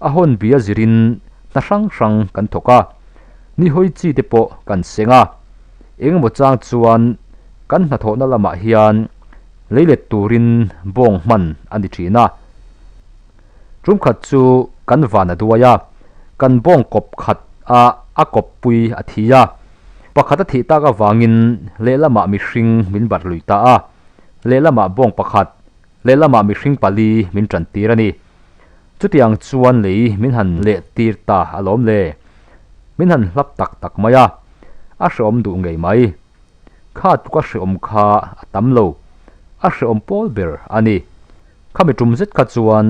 A hawn bia zirin hna hrang hrang kan thawk a, ni hawi chi te pawh kan seng a. Engemaw chang chuan kan hnathawhna lamah hian leilet turin bawng hman a ni thin a. Tum khat chu kan van a duai a, kan bawng kawp khat a a kawppui a thi a. Pakhat a thih tak avangin lehlamah mihring min barh lui ta a, lehlamah bawng pakhat, lehlamah mihring pali min tan tir a ni. Chutiang chuan lei min han leh tir ta alawm le. Min han hlap tak tak mai a, a hreawm duh ngei mai. Kha tuk a hreawm kha a tam lo, a hreawm pawl ber a ni. Khami tum zet kha chuan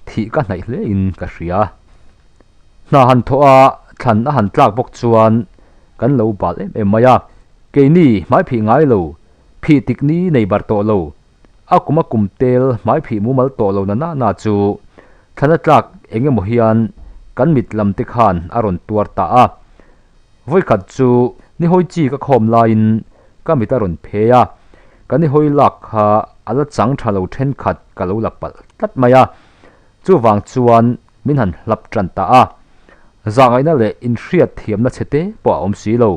thih ka hnaih hle in ka hria. Hna han thawh a, thlan a han tlak bawk chuan kan lo bal em em mai a. Keini hmai phih ngai lo, phih tik ni nei bar tawh lo, a kum a kum tel hmai phih mumal tawh lo na na na chu thlan a tlak eng emaw hian kan mit lam te khan a rawn tuar ta a. Vawikhat chu ni hawi chi ka khawm laiin ka mit a rawn phei a, ka ni hawi lak kha a la chang tha lo thenkhat ka lo la palh tlat mai a, chuvang chuan min han hlap tan ta a. Zahngaihna leh inhriat thiamna chhe te pawh a awm si lo,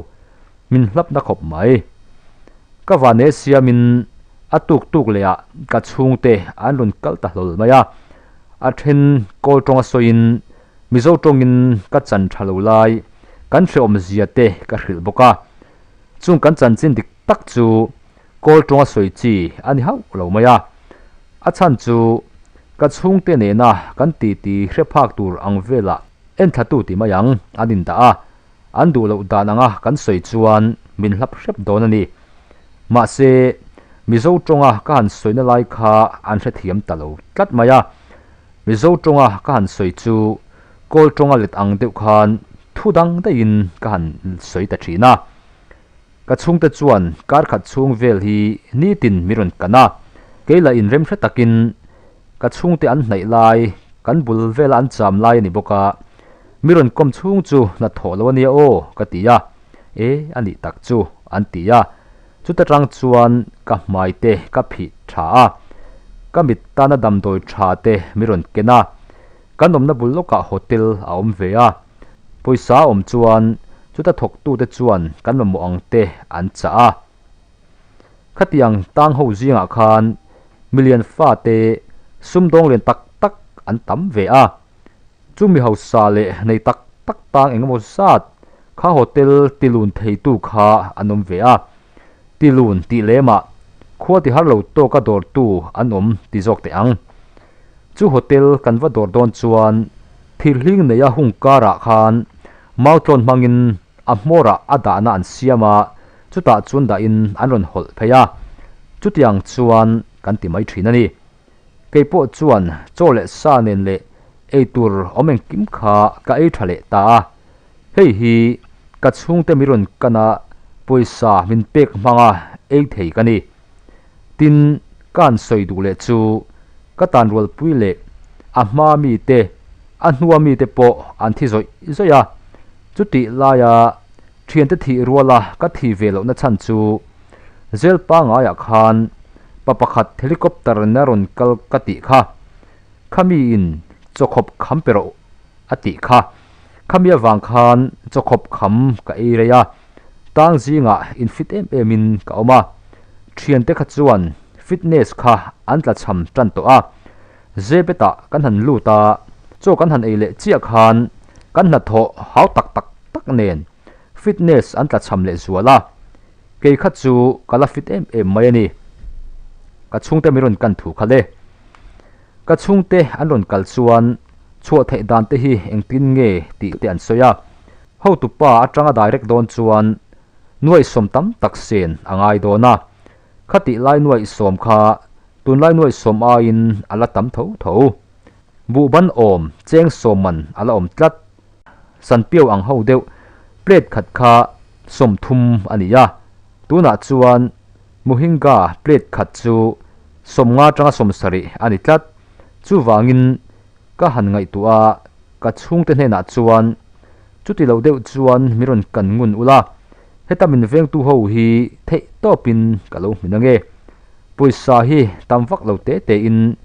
min hlap na khawp mai. Ka vane siamin a tuk tuk leh ah ka chhungte an rawn kal ta hlawl mai a, a then kawl tawnga sawiin Mizo tawngin ka chan tha lo lai kan hreawm zia te ka hrilh bawk a, chung kan chanchin dik tak chu kawl tawnga sawi chi a ni hauh lo mai a. A chhan chu ka chhungte nena kan titi hre phak tur ang velah enthlatu ti mai ang an indah a, an duh loh dan anga kan sawi chuan min hlap hrep dawn a ni. Mahse, Mizo tawnga ka han sawina lai kha an hrethiam ta lo tlat mai a. Mizo tawnga ka han sawi chu kawl tawnga let ang deuh khan thu dang daihin ka han sawi ta thin a. Ka chhungte chuan kar khat chhung vel hi nitin mi rawn kan a, kei lah inrem hre takin ka chhungte an hnaih lai, kan bul vela an cham lai a ni bawk a, mi rawn kawm chhung chu hnathawh lo a nia aw ka ti a, e a nih tak chu an ti a. Chuta tang chuan ka hmai te ka phih tha a, ka mit tana damdawi tha te mi rawn ken a, kan awmna bul lawkah hotel a awm ve a, pawisa a awm chuan chuta thawktute chuan kan mamawh ang te an chah a. Khatiang tang ho zingah khan milian fate sumdawng lian tak tak an tam ve a. Chu mi hausa leh nei tak tak tang engemaw zat kha hotel tilun theitu kha an awm ve a, tilun tih lemah khua ti har lo tawka dawrtu an awm ti zawk teh ang. Chu hotel kan va dawr dawn chuan thirhling neia hung karah khan mautlawn hmangin a hmawrah a dahna an siam a, chutah chuan dahin an rawn hawlh phei a, chutiang chuan kan ti mai thin a ni. Kei pawh chuan chaw leh sa nen leh ei tur awm engkim kha ka ei tha leh ta a, hei hi ka chhungte mi rawn kan a pawisa min pek hmanga ei thei ka ni. Tin, ka han sawi duh leh chu ka tanrualpui leh a hma mite, a hnua mite pawh an thi zawih zawih a, chutih laia thiante thih ruala ka thi ve lohna chhan chu Zel pangaiah khan pa pakhat helicopter in a rawn kal ka tih kha, khami in chawkhawp kham pe rawh a tih kha. Khami avang khan chawkhawp kham ka ei rei a, tang zingah in fit em em in ka awm a. Thiante kha chuan fitness kha an tla cham tan tawh a, Zebetah kan han lut a, chaw kan han ei leh chiah khan kan hnathawh hau tak tak tak nen fitness an tla cham leh zual a. Kei kha chu ka la fit em em mai a ni. Ka chhungte min rawn kan thu kha le. Ka chhungte an rawn kal chuan chhuah theih dan te hi engtin nge tih te an sawi a. Hotupa atanga direct dawn chuan nuaihsawm tam tak sen a ngai dawn a. Khatih lai nuaihsawm kha tunlai nuaihsawm aiin a la tam tho tho. Buhban awm cheng sawm man a la awm tlat. Sanpiau ang ho deuh plate khat kha 30 a ni a, tunah chuan Muhinga plate khat chu 50 atanga 70 a ni tlat. Chuvangin ka han ngaihtuah a, ka chhungte hnenah chuan chuti lo deuh chuan mi rawn kan ngun ula, heta min vengtu ho hi theih tawpin ka lo hmin ange. Pawisa hi tam vak lo te tein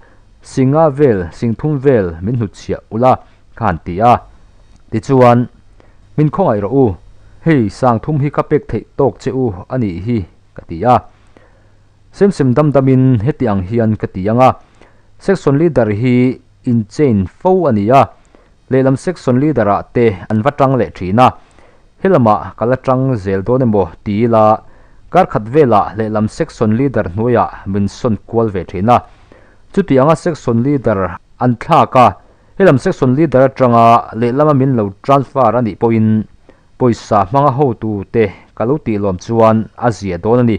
singa vel, singthum vel min hnutchhiah ula. ka han ti a. Tichuan, Min khawngaih rawh u, hei sang thum hi ka pek theih tawk che u a nih hi, ka ti a. Sem sem dam damin heti ang hian ka ti ang a, Section Leader hi in chain fo a ni a, lehlam Section Leader ah te an va tang leh thin a, helamah ka la tang zel dawn emaw ti ila kar khat velah lehlam Section Leader hnuaiah min sawn kual ve thin a. Chuti anga Section Leader an thlak a, helam Section Leader atanga lehlama min lo transfer a nih pawhin pawisa hmanga hotu te ka lo tih lawm chuan a zia dawn a ni.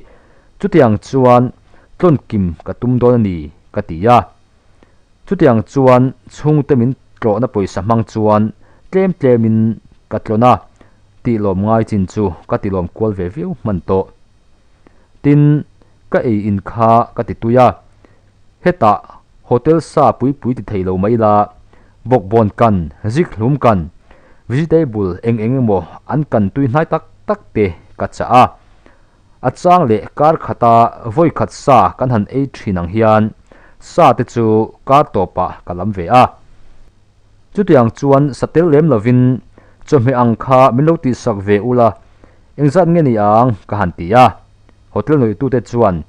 Chutiang chuan tlawnkim ka tum dawn a ni, ka ti a. Chutiang chuan chhungte min tlawhna pawisa hmang chuan tlem tlemin ka tlawn a, tih lawm ngai chin chu ka ti lawm kual ve viau hman tawh. Tin, ka ei in kha ka ti tui a, hetah hotel sa pui pui ti thei lo mai ila, bawkbawn kan, zik hlum kan, vegetable eng eng emaw an kan tui hnai tak tak te ka chah a. A chang leh kar khata vawi khat sa kan han ei thin ang hian sa te chu kar tawpah ka lam ve a. Chutiang chuan sa tel lem lovin chawhmeh ang kha min lo tihsak ve ula, engzat nge ni ang ka han ti a. Hotel nuihtute chuan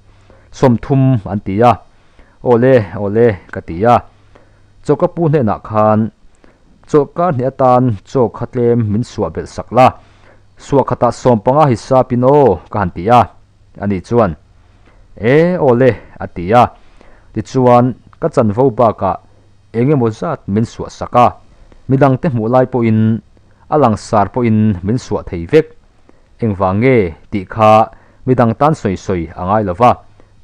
30 an ti a. Awle, awle ka ti a. Chaw ka pu hnenah khan chawlhkar hnih atan chaw kha tlem min suah belh sak la. Suah khatah 15 hisap in aw ka han ti a, ani chuan E aw le a ti a, tichuan ka chanvo bakah eng emaw zat min suah sak a, midangte hmuh lai pawhin a langsar pawhin min suah thei vek, engvang nge tih kha midang tan sawi sawi a ngai lova,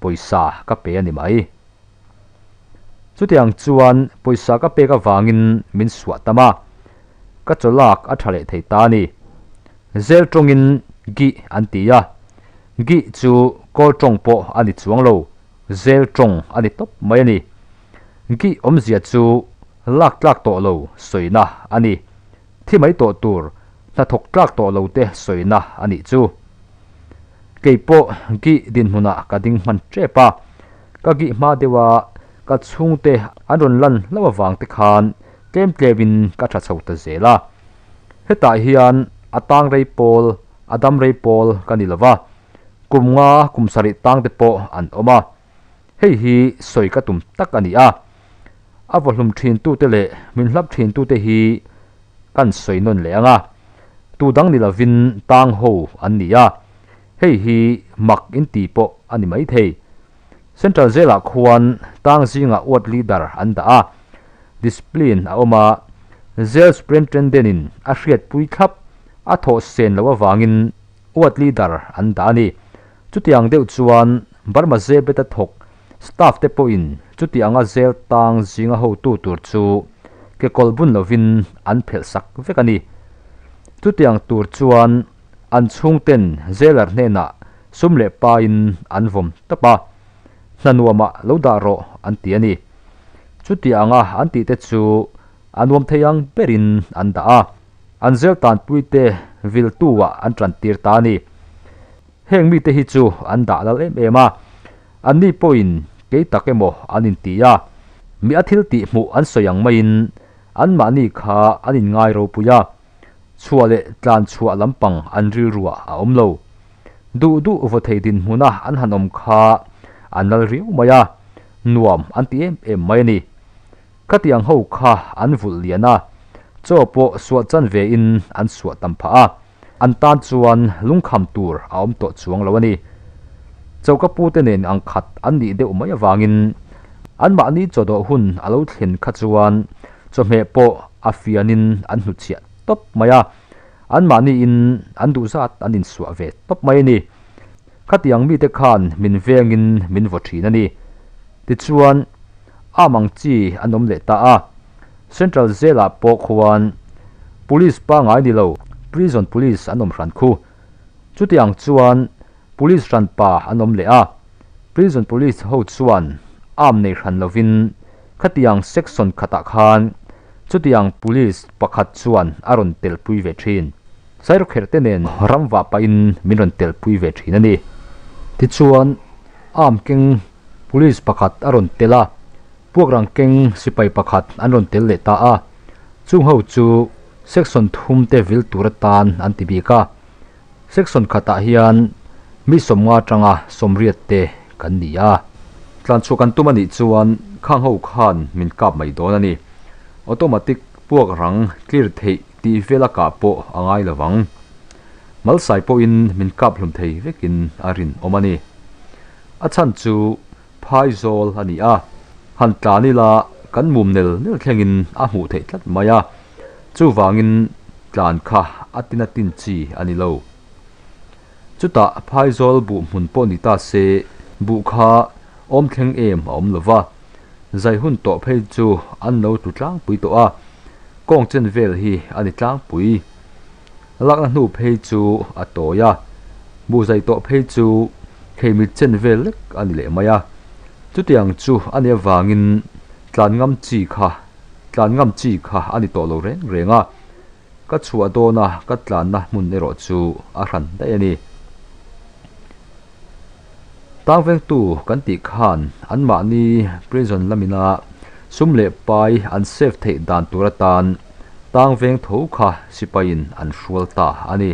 pawisa ka pe a ni mai. Chutiang chuan pawisa ka pek avangin min suah tam a. Ka chaw lak a tha leh thei ta a ni. Zel tawngin gi an ti a, gi chu kawl tawng pawh a ni chuang lo, zel tawng a ni tawp mai a ni. Gi awmzia chu lak tlak tawh lo sawina a ni. Thi mai tawh tur hnathawk tlak tawh lo te sawina a nih chu. Kei pawh gi dinhmunah ka ding hman tep a, ka gi hma deuh a ka chhungte an rawn lan hlauh avang te khan Tlem tlemin ka tha chho ta zel a. Hetah hian a tang rei pawl, a dam rei pawl ka ni lova, kum nga kum sarih tang te pawh an awm a. Hei hi sawi ka tum tak a ni a. A vawhlum thin tute leh min hlap thin tute hi kan sawi nawn leh ang a. Tu dang ni lovin tang ho an ni a. Hei hi mak inti pawh a ni maithei. Central Jail-ah khuan tang zingah ward leader an dah a. Discipline a awm a, Jail Superintendent-in a hriatpui thlap a thawh sen loh avangin ward leader an dah a ni. Chutiang deuh chuan Burma Zebet-a thawk staff te pawhin chuti anga jail tang zinga hotu tur chu kekawlh bun lovin an phelh sak vek a ni. Chutiang tur chuan an chhungten jailer hnenah sum leh pain an vawm tawp a, hna nuamah lo dah rawh an ti a ni. Chuti anga an tih te chu a nuam thei ang berin an dah a, an zel tanpuite viltu-ah an tantir ta a ni. Heng mite hi chu an dah lal em em a, anni pawhin kei tak emaw an inti a, mi a thil tih hmuh an sawi ang maiin anmahni kha an inngai ropui a, chhuah leh tlan chhuah lampang an rilruah a awm lo. Duh duh vaw thei dinhmuna an han awm kha an lal riau mai a, nuam an ti em em mai a ni. Khatiang ho kha an vulh lian a, chaw pawh suah chan vein an suah tam phah a, an tan chuan lungkham tur a awm tawh chuang lo a ni. Choka pute nen ang khat an nih deuh mai avangin anmahni chawdawh hun a lo thlen kha chuan chawhmeh pawh a fianin an hnutchhiah tawp mai a, anmahniin an duh zat an insuah ve tawp mai a ni. Khatiang mite khan min vengin min vaw thin a ni. Tichuan, am ang chi an awm leh ta a. Central Jail-ah pawh khuan Police pangngai ni lo, Prison Police an awm hran khu. Chutiang chuan Police hranpa an awm leh a. Prison Police ho chuan am nei hran lovin khatiang section khatah khan chutiang Police pakhat chuan a rawn telpui ve thin. Sairawkherh te nen ram vah pahin min rawn telpui ve thin a ni. Tichuan, arm keng police pakhat a rawn tel a, puakrang keng sipai pakhat an rawn tel leh ta a. Chung ho chu section thum te vil tur atan an ti bik a. Section khatah hian mi 50 atanga 80 te kan ni a. Tlanchhuah kan tum a nih chuan khang ho khan min kap mai dawn a ni. Automatic puak rang clear theih tih vel a kah pawh a ngai lovang. Malsai pawhin min kap hlum thei vekin a rinawm a ni. A chhan chu phaizawl a ni a, han tlan ila kan mum nel nel thlengin a hmuh theih tlat mai a, chuvangin tlan kha a tin a tin chi a ni lo. Chutah phaizawl buh hmun pawh ni ta se buh kha awm thleng em a awm lova, zai hun tawh phei chu an lo tlu tlangpui tawh a, kawng chen vel hi a ni tlangpui. Lakna hnu phei chu a tawi a, buh zai tawh phei chu kheimit chen vel lek a ni leh mai a. Chutiang chu a nih avangin tlan ngam chi kha tlan ngam chi kha a ni tawh lo reng reng a, ka chhuah dawna ka tlanna hmun erawh chu a hran daih a ni. Tangvengtu kan tih khan anmahni prison lamina sum leh pai an save theih dan tur atan tangveng tho kha sipaiin an hrual ta a ni.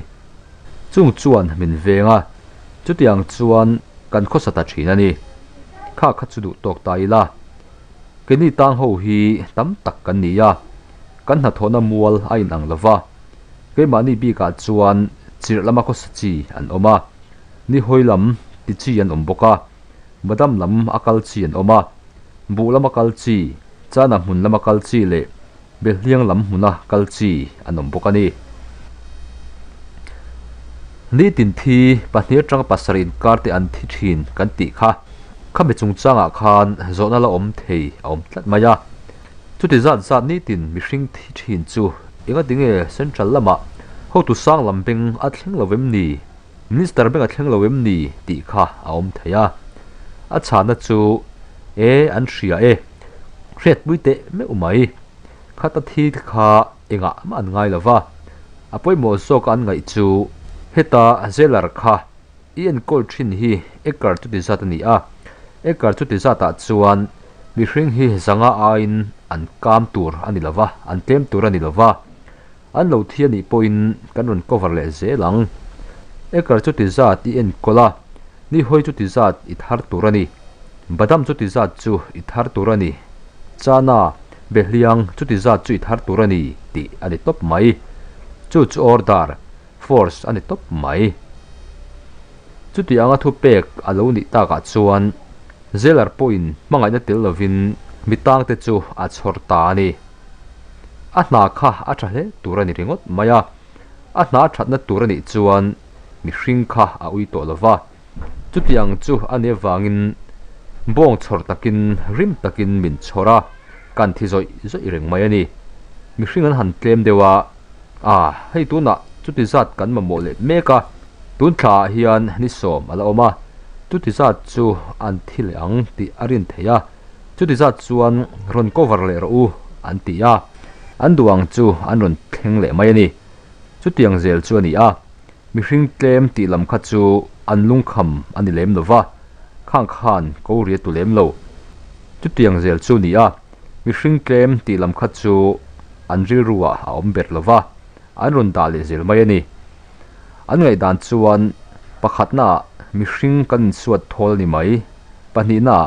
Chung chuan min veng a, chutiang chuan kan khawsa ta thin a ni. Kha kha chu duh tawk ta ila. Keini tang ho hi tam tak kan ni a, kan hnathawhna mual a inang lova, keimahni bikah chuan chirh lama khawsa chi an awm a. Ni hawi lam ti chi an awm bawk a, badam lam a kal chi an awm a, buh lama kal chi, chana hmun lama kal chi leh behliang lam hmuna kal chi an awm bawk a ni. Nitin thi pahnih atanga pasarih inkar te an thi thin kan tih kha, khami chungchangah khan zawhna la awm thei a awm tlat mai a. Chuti zat zat nitin mihring thi thin chu engatinge Central lamah hotu sang lam beng a thleng lo em ni? Minister beng a thleng lo em ni tih kha a awm thei a. A chhahna chu e an hria e. Hriatpui teh meuh mai. Khata thi kha engah mah an ngai lo va. A pawimawh zawka an ngaih chu heta jailer kha i enkawl thin hi acre chuti zat a ni a. Acre chuti zatah chuan mihring hi zanga aiin an kam tur a ni lo va, an tlem tur a ni lo va. An lo thi a nih pawhin kan rawn cover leh zel ang. Acre chu ti zat i enkawl a, ni hawi chu ti zat i thar tur a ni. Badam chu ti zat chu i thar tur a ni. Chana, behliang chu ti zat chu i thar tur a ni tih a ni tawp mai. Chu chu order, force a ni tawp mai. Chuti anga thupek a lo nih takah chuan Zeller pawhin hmangaihna tel lovin mi tangte chu a chhawr ta a ni. A hna kha a tha hle tur a ni ringawt mai a, a hna thatna tur a nih chuan mihring kha a ui tawh lo va. Chutiang chu a nih avangin bawng chhawr takin rim takin min chhawr a, kan thi zawih zawih reng mai a ni. Mihring an han tlem deuh a, a hei tunah chuti zat kan mamawh leh mek a, tun thlaah hian ni sawm a la awm a, chuti zat chu an thi leh ang tih a rin theih a. Chuti zat chuan rawn cover leh rawh u an ti a, an duh ang chu an rawn thleng leh mai a ni. Chutiang zel chu a ni a, mihring tlem tih lam kha chu an lungkham a ni lem lo va, khang khan ko ria tu lem lo. Chutiang zel chu a ni a, mihring tlem tih lam kha chu an rilruah a awm ber lo va, an rawn dah leh zel mai a ni. An ngaihdan chuan pakhatnaah mihring kan insuat thawl a ni mai, pahnihnaah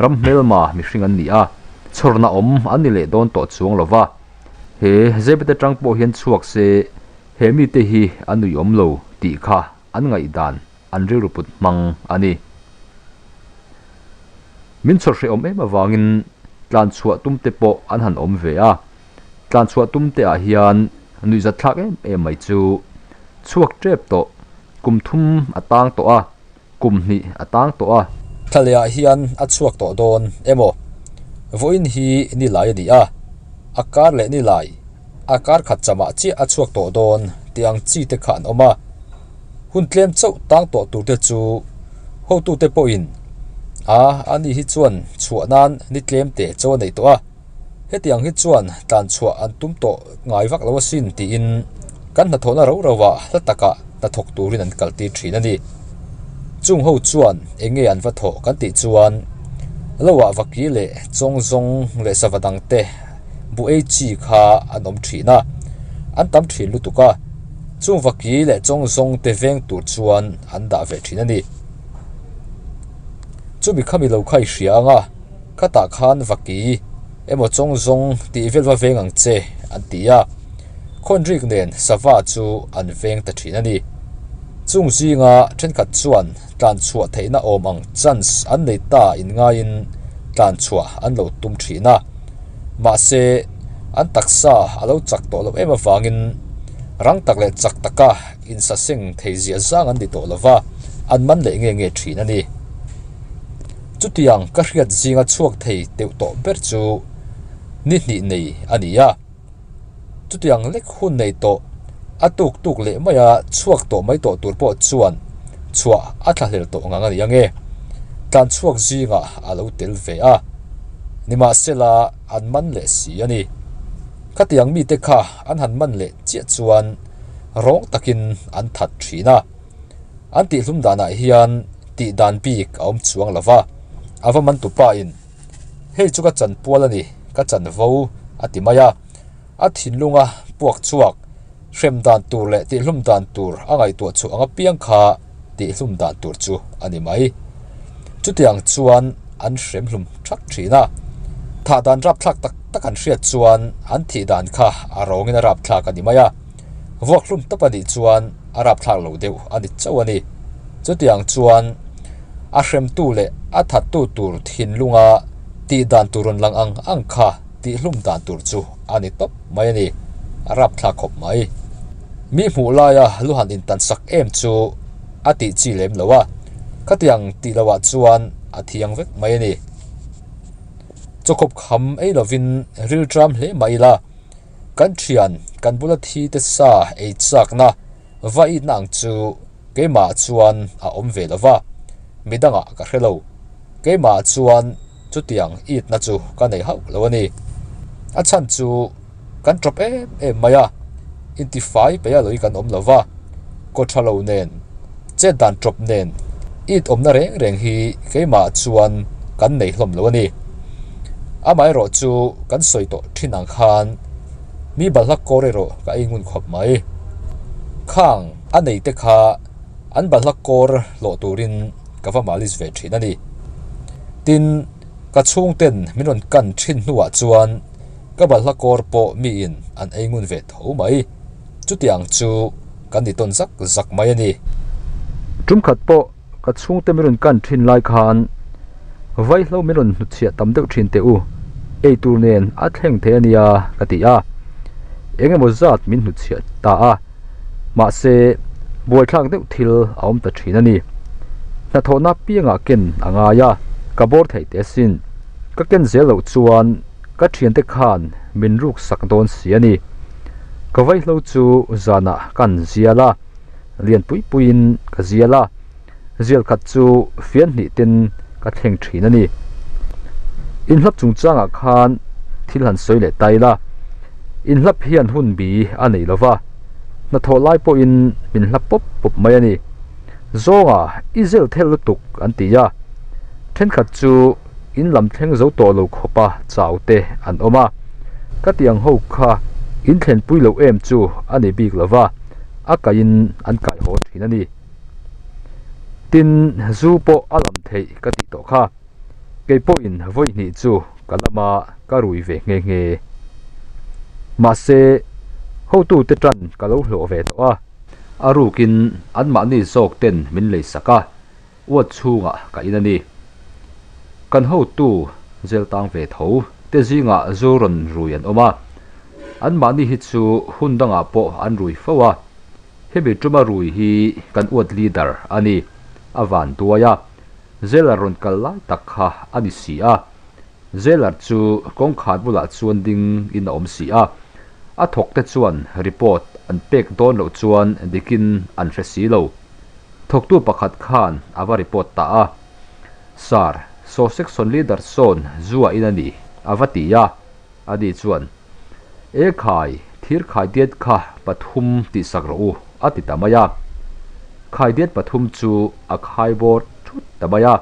ram hmelma mihring an ni a, chhawrna awm an ni leh dawn tawh chuang lo va. He Zebet atang pawh hian chhuak se he mite hi an uiawm lo tih kha an ngaihdan an rilru put hmang a ni. Min chhawr hrehawm em avangin tlanchhuah tumte pawh an han awm ve a. Tlanchhuah tumte ah hian nuihzat thlak em em mai chu chhuak tep tawh, kum thum a tang tawh a, kum hnih a tang tawh a. Thlaleh ah hian a chhuak tawh dawn emaw? Vawiin hi ni lai a ni a, a kar leh ni lai, a kar khat chamah chiah a chhuak tawh dawn tih ang chi te kha an awm a. Hun tlem chauh tang tawh tur te chu hotute pawhin a ani hi chuan chhuah nan ni tlem teh chaw a nei tawh a. Hetiang hi chuan tlan chhuah an tum tawh ngai vak lo asin tiin kan hnathawhna rau rauah hla takah hnathawk turin an kaltir thin a ni. Chung ho chuan eng nge an va thawh kan tih chuan lo ah vaki leh chawng zawng leh sava dang te. Buh ei chi kha an awm thin a, an tam thin lutuk a, chung vaki leh chawng zawng te veng tur chuan an dah ve thin a ni. Chumi khami lo kha i hria ang a, khatah khan vaki emaw chawng zawng tih vel va veng ang che an ti a, khawnrik nen sava chu an veng ta thin a ni. Chung zinga thenkhat chuan tlan chhuah theihna awm ang chance an nei ta in ngaiin tlan chhuah an lo tum thin a. Mahse, an taksa a lo chak tawh loh em avangin rang tak leh chak taka insaseng thei ziah zang an ni tawh lo va, an man leh nge nge thin a ni. Chutiang ka hriat zinga chhuak thei teuh tawh ber chu ni hnih nei a ni a. Chutiang lek hun nei tawh, a tuk tuk leh maia chhuak tawh mai tawh tur pawh chuan chhuah a thlahlel tawh ngang a ni ange. Tlan chhuak zingah a lo tel ve a, nimahsela an man leh si a ni. Khatiang mite kha an han man leh chiah chuan rawng takin an that thin a. An tihhlum danah hian tih dan bik a awm chuang lo va, a va man tupa in Hei chu ka chanpual a ni, ka chanvo a ti mai a. A thinlunga puak chhuak, hrem dan tur leh tihhlum dan tur a ngaihtuah chhuah ang apiang kha tihhlum dan tur chu a ni mai. Chutiang chuan an hrem hlum thak thin a. Thah dan rapthlak tak tak an hriat chuan an thih dan kha a rawngin a rapthlak a ni mai a. Vuak hlum tawp a nih chuan a rapthlak lo deuh a ni chauh a ni. Chutiang chuan a hremtu leh a thattu tur thinlunga tih dan tur rawn lang ang ang kha tihhlum dan tur chu a ni tawp mai a ni. A rapthlak khawp mai. Mi hmuh laia lu han intan sak em chu a tih chi lem lo a, khatiang tih lohah chuan a thiang vek mai a ni. Chawkhawp kham ei lovin rilṭam hle mah ila, Kan thian, kan bula thi te sa ei chakna va itna ang chu keimah chuan a awm ve lo va, midangah ka hre lo. Keimah chuan chutiang itna chu ka nei hauh lo a ni. A chhan chu kan tawp em em mai a, intifai peih a lawih kan awm lo va, kaw tha lo nen, chet dan tawp nen it awmna reng reng hi keimah chuan kan nei hlawm lo a ni. Amaherawh chu kan sawi tawh thin ang khan mi balhla kawr erawh ka ei ngun khawp mai. Khang a nei te kha an balhla kawr hlawh turin ka va malis ve thin a ni. Tin, ka chhungten min rawn kan thin hnuah chuan ka balhla kawr pawh miin an ei ngun ve tho mai. Chutiang chu kan ni tawn zak zak mai a ni. Tumkhat pawh ka chhungte min rawn kan thin lai khan vaihlo min rawn hnutchhiah tam deuh thin teh u, ei tur nen a thleng thei a nia ka ti a, eng emaw zat min hnutchhiah ta a, mahse buaithlak deuh thil a awm ta thin a ni. Hnathawhna piangah ken a ngai a, ka bawr theih teh asin. Ka ken zel loh chuan ka thiante khan min ruk sak dawn si a ni. Ka vaihlo chu zanah ka han zial a, lian pui puiin ka zial a, zial khat chu fian hnih ten ka thleng thin a ni. Inhlap chungchangah khan thil han sawi leh ta ila, inhlap hian hun bi a nei lo va, hnathawh lai pawhin min hlap pawp pawp mai a ni. Zawnga i zel thel lutuk an ti a, thenkhat chu In lam thleng zo tawh lo khawpa chau te an awm a, ka ti ang ho kha in thlenpui loh em chu a ni bik lo va, a kaiin an kai haw thin a ni. Tin, zu pawh a lam theih ka tih tawh kha, kei pawhin vawi hnih chu ka lama ka rui ve nghe nghe. Mahse, hotute tan ka lo hlawh ve tawh a. A rukin anmahni zawk ten min leisak a, Uat chhungah ka in a ni. Kan hotu zel tang ve tho te zingah zu rawn rui an awm a, anmahni hi chu hun dangah pawh an rui fo a, hemi tuma rui hi kan uat leader a ni, a van duai a, Zeller rawn kal lai tak kha a ni si a, Zeller chu kawngkhar bulah chuan ding in a awm si a, a thawk te chuan report an pek dawn loh chuan dikin an hre si lo. Thawktu pakhat khan a va report ta a, Sir, saw section leader sawn zu a in a ni, a va ti a. Ani chuan, E khai, thir khaidiat kha pathum tihsak rawh u, a ti ta mai a. Khaidiat pathum chu a khai bawr thut ta mai a,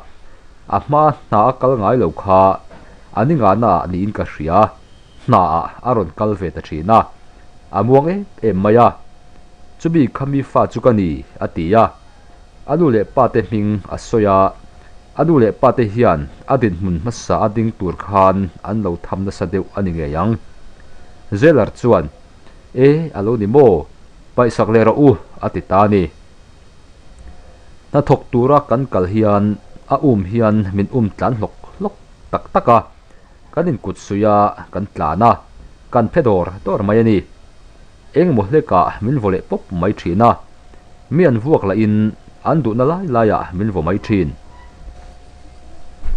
a hma hna a kal ngai lo kha a ni ngahna ah niin ka hria. Hnaah a rawn kal ve ta thin a, a muang em em mai a. Chumi kha mi fa chu ka ni, a ti a. A nu leh pa te hming a sawi a, a nu leh pa te hian a dinhmun hmasa a ding tur khan an lo tham nasa deuh a ni ngei ang. Zeller chuan, E, a lo ni maw? Paihsak leh rawh u, a ti ta a ni. Hnathawk tura kan kal hian a um hian min um tlan hlawk hlawk tak tak a. Kan inkut suih a, kan tlan a, kan phe dawr dawr mai a ni. Engemaw hlekah min vaw leh pawp mai thin a, mi an vuak lahin an duhna lai laiah min vaw mai thin.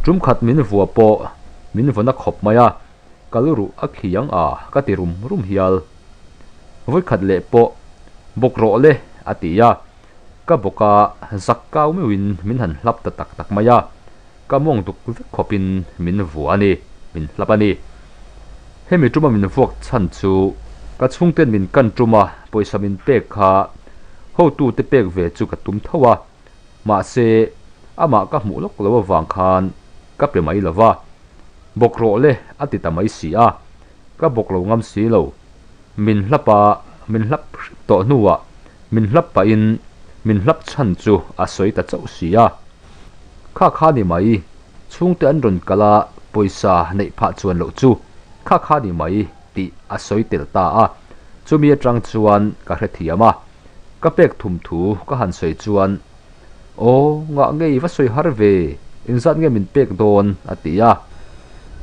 Tum khat min vua pawh min vaw na khawp mai a, ka lu ruh a khi ang a ka ti rum rum hial. Vawikhat leh pawh bawk rawh le a ti a, ka bawka zak kau meuhin min han hlap ta tak tak mai a. Ka mawng duk vek khawpin min vua a ni, min hlap a ni. Hemi tuma min vuak chhan chu ka chhungten min kan tuma pawisa min pek kha hotute pek ve chu ka tum tho a, mahse amah ka hmuh lawk lo avang khan ka pe mai lo va. Bawk rawh le a ti ta mai si a, ka bawk lo ngam si lo. Min hlap a, min hlap hrep tawh hnuah min hlap pahin min hlap chhan chu a sawi ta chauh si a. Kha kha ni mai, chhungte an rawn kal a, pawisa neih phah chuan loh chu kha kha ni mai tih a sawi tel ta a, chumi atang chuan ka hrethiam a. Ka pek thum thu ka han sawi chuan, Aw, ngah ngei va sawi har ve, engzat nge min pek dawn? a ti a.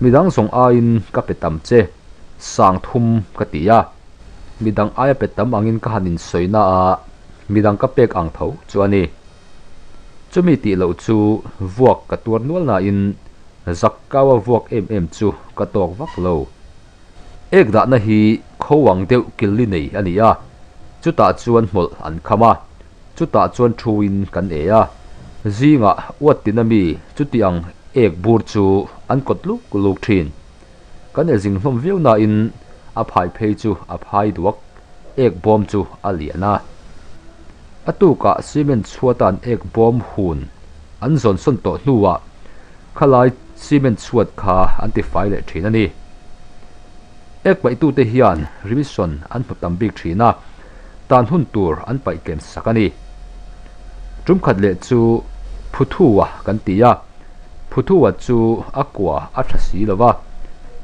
Midang zawng aiin ka pe tam che, sang thum ka ti a. Midang aia pe tam angin ka han insawi na a, midang ka pek ang tho chu a ni. Chumi tih loh chu vuak ka tuar nual nain zak kau a vuak em em chu ka tawk vak lo. Ek dahna hi kho ang deuh killi nei a ni a, chutah chuan hmawlh an kham a, chutah chuan thuin kan e a. Zingah uat tina mi chuti ang ek bur chu an kawt luk luk thin. Kan e zing hlawm viau nain a phai phei chu a phai duak, ek bawm chu a lian a. A tukah cement chhuatan ek bawm hun an zawn sawn tawh hnuah khalai cement chhuat kha an ti fai leh thin a ni. Ek paihtute hian remission an hmu tam bik thin a, tan hun tur an paih tlem sak a ni. Tum khat leh chu Phuthua kan ti a. Phuthua chu a kua a tha si lo va,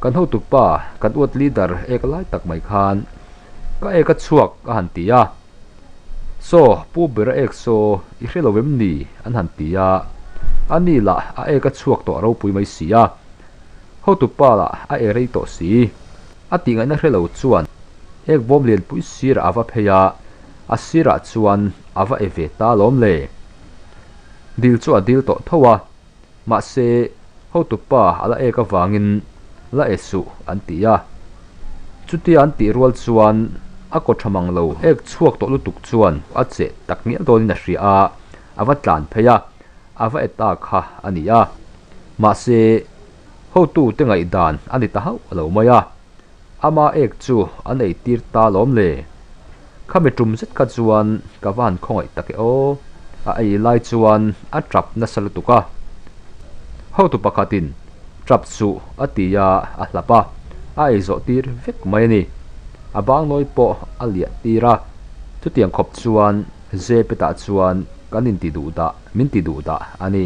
kan hotupa kan uat leader ek lai tak mai khan ka ek a chhuak a han ti a. Saw, Pu Bera ek saw i hre lo em ni? an han ti a. A ni lah a ek a chhuak tawh ropui mai si a. Hotupa lah a e rei tawh si. A tih ngaihna hre lo chuan ek bawm lianpui sirah a va phei a, a sirah chuan a va e ve ta lawm le. Dil chu a dil tawh tho a, mahse hotupa a la ek avangin la e suh an ti a. Chutia an tih rual chuan a kaw tha mang lo ek chhuak tawh lutuk chuan a cheh tak ngial dawnin a hria a, a va tlan phei a, a va e ta kha a ni a. Mahse hotute ngaihdan a ni ta hauh lo mai a. Ama ek chu an ei tir ta lawm le. Khami tum zet kha chuan ka va han khawngaih tak e aw. A ei lai chuan a tap nasa lutuk a. Hotu pakhatin tap suh a ti a, a hlap a, a ei zawh tir vek mai a ni. A bangnawi pawh a liah tir a, chutiang khawp chuan Zepetah chuan kan inti duh dah, min ti duh dah a ni.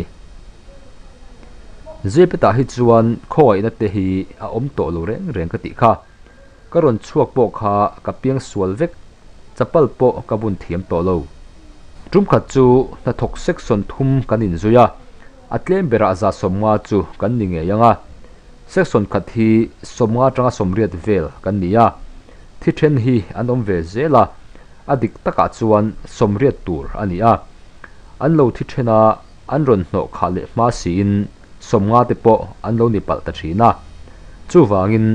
Zepetah hi chuan khawngaihna te hi a awm tawh lo reng reng ka tih kha. Ka rawn chhuak pawh kha ka piang sual vek, chapal pawh ka bun thiam tawh lo. Tum khat chu hnathawk section thum kan inzui a, a tlem berah 150 chu kan ni ngei ang a. Section khat hi 50 atanga 80 vel kan ni a, thi then hi an awm ve zel a, a dik takah chuan 80 tur a ni a. An lo thi then a. An rawn hnawh khah leh hma siin 50 te pawh an lo ni palh ta thin a. Chuvangin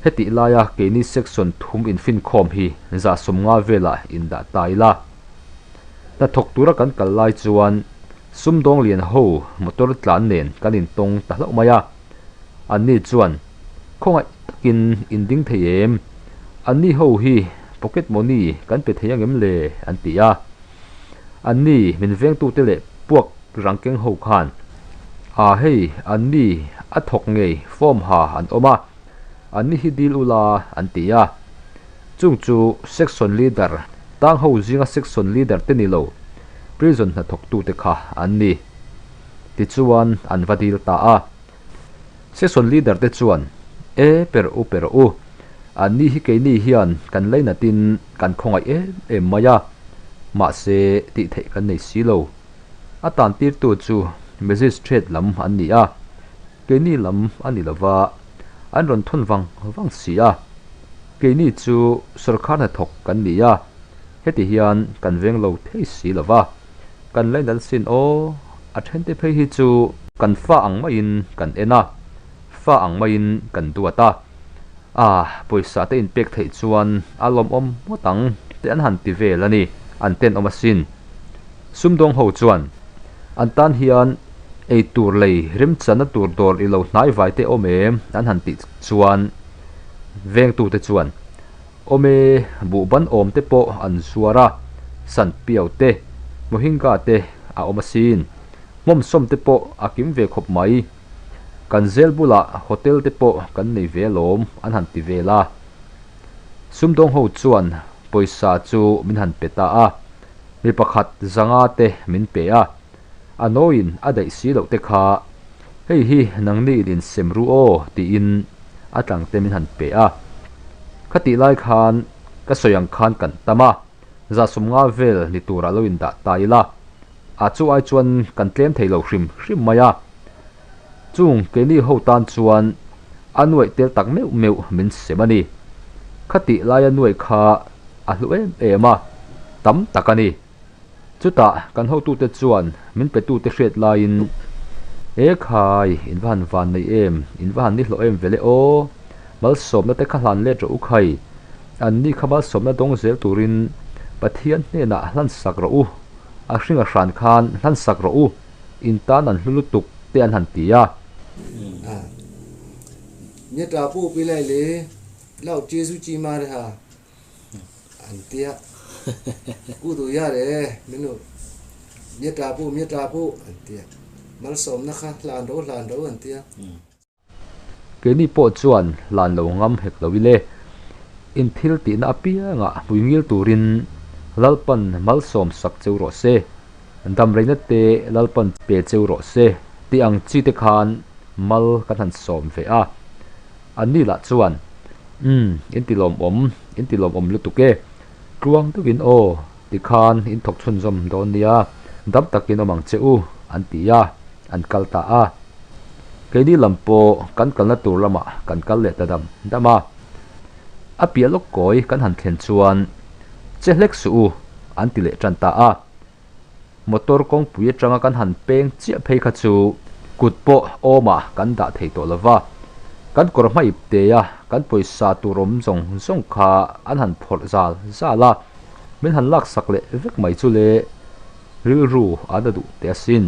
hetih laia keini section thum infinkhawm hi 150 velah indah ta ila. Hnathawk tura kan kal lai chuan sumdawng lian ho motor tlan nen kan intawng ta hlauh mai a. Anni chuan khawngaih takin inding thei em? Anni ho hi pocket money kan pe thei angem le? an ti a. Anni min vengtute leh puak rang keng ho khan, A hei, anni a thawk ngei form ha an awm a. Anni hi dil ula an ti a. Chung chu section leader, tang ho zinga section leader te ni lo, prison hnathawktute kha an ni. Tichuan an va dil ta a. Section leader te chuan, E per u per u, anni hi keini hian kan lainatin kan khawngaih em em mai a, mahse tih theih kan nei si lo. A tantirtu chu magistrate lam an ni a, keini lam a ni lova, an rawn thawn vang vang si a. Keini chu sawrkar hnathawk kan ni a, heti hian kan veng lo thei si lova. Kan lainat sin aw, a thente phei hi chu kan fa ang maiin kan en a, fa ang maiin kan duat a. Ah, pawisa te inpek theih chuan a lawmawm ngawt ang te an han ti vel a ni, an tenawm asin. Sumdawng ho chuan an tan hian ei tur lei remchanna tur dawr i lo hnai vai te awm em an han tih chuan vengtute chuan Awm e, buhban awm te pawh an zuar a, san piau te, mohinga te a awm asin. Hmawmsawm te pawh a kim ve khawp mai. Kan zel bulah hotel te pawh kan nei ve alawm an han ti vel a. Sumdawng ho chuan pawisa chu min han pe ta a, mi pakhat zanga te min pe a, a nawiin a daih si loh te kha hei hi nangni in insem ru aw tiin a tlang te min han pe a. Khatih lai khan ka sawi ang khan kan tam a, 150 vel ni turah lo indah ta ila, a chu ai chuan kan tlem thei lo hrim hrim mai a. Chung keini ho tan chuan a nuaih tel tak meuh meuh min sem a ni. Khatih laia nuaih kha a hlu em em a, tam tak a ni. Chutah kan hotute chuan min petute hriat laiin, E khai, in va han van nei em, in va han ni hlawh em vele aw, malsawmna te kha hlan let rawh u khai, anni kha malsawmna dawng zel turin Pathian hnenah hlan sak rawh u, a hringa hran khan hlan sak rawh u, in tan an hlu lutuk te an han ti a. Myeṭa pawh pi lai le, lau Jesu chi ma re ha. An tia ku duh ya re minu myeṭa pu myeṭa pu an tia malsawmna kha hlan ro hlan ro an tia. Keini pawh chuan hlan lo ngam hek lo ile in thil tihna apiangah hmui ngil turin Lalpan malsawm sak cheu rawh se, damreina te Lalpan pe cheu rawh se tih ang chi te khan mal kan han sawm ve a. Anni lah chuan, Umm, in ti lawmawm, in ti lawmawm lutuk e. Tluang deuhin aw, tikhan in thawk chhunzawm dawn nia, dam takin awm ang che u, an ti a, an kal ta a. Keini lam pawh kan kalna tur lamah kan kal leh ta dam dam a. A piah lawk kawi kan han thlen chuan, Che hlek suh u, an ti leh tan ta a. Motor kawngpui atanga kan han peng chiah phei kha chu kut pawh awmah kan dah thei tawh lova, kan kawr hma ip te a kan pawisa tur awm zawng zawng kha an han phawrh zal zal a, min han laksak leh vek mai chu le rilru a na duh teh asin.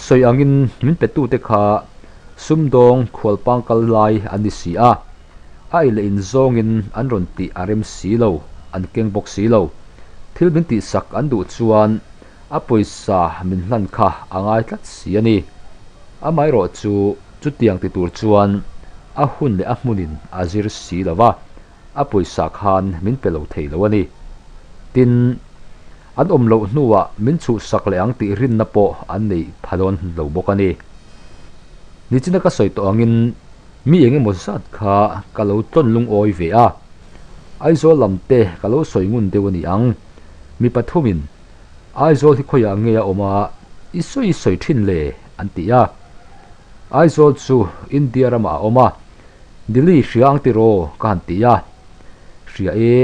Sawi angin min petute kha sumdawng khualpang kal lai an ni si a, a ei leh in zawngin an rawn tih a rem si lo, an keng bawk si lo. Thil min tihsak an duh chuan a pawisa min hlan kha a ngai tlat si a ni. Amaherawh chu chutiang ti tur chuan a hun leh a hmunin a zir si lo va, a pawisa khan min pe lo thei lo a ni. Tin, an awm loh hnuah min chhuhsak leh ang tih rinna pawh an nei pha dawn lo bawk a ni. Nichina ka sawi tawh angin Mi eng emaw zat kha ka lo tlawn lungawi ve a, Aizawl lam te ka lo sawi ngun deuh a ni ang. Mi pathumin, Aizawl hi khawiah nge a awm a, i sawi i sawi thin le? an ti a. Aizawl chu India ramah a awm a, Delhi hria ang tiraw? ka han ti a. Hria e.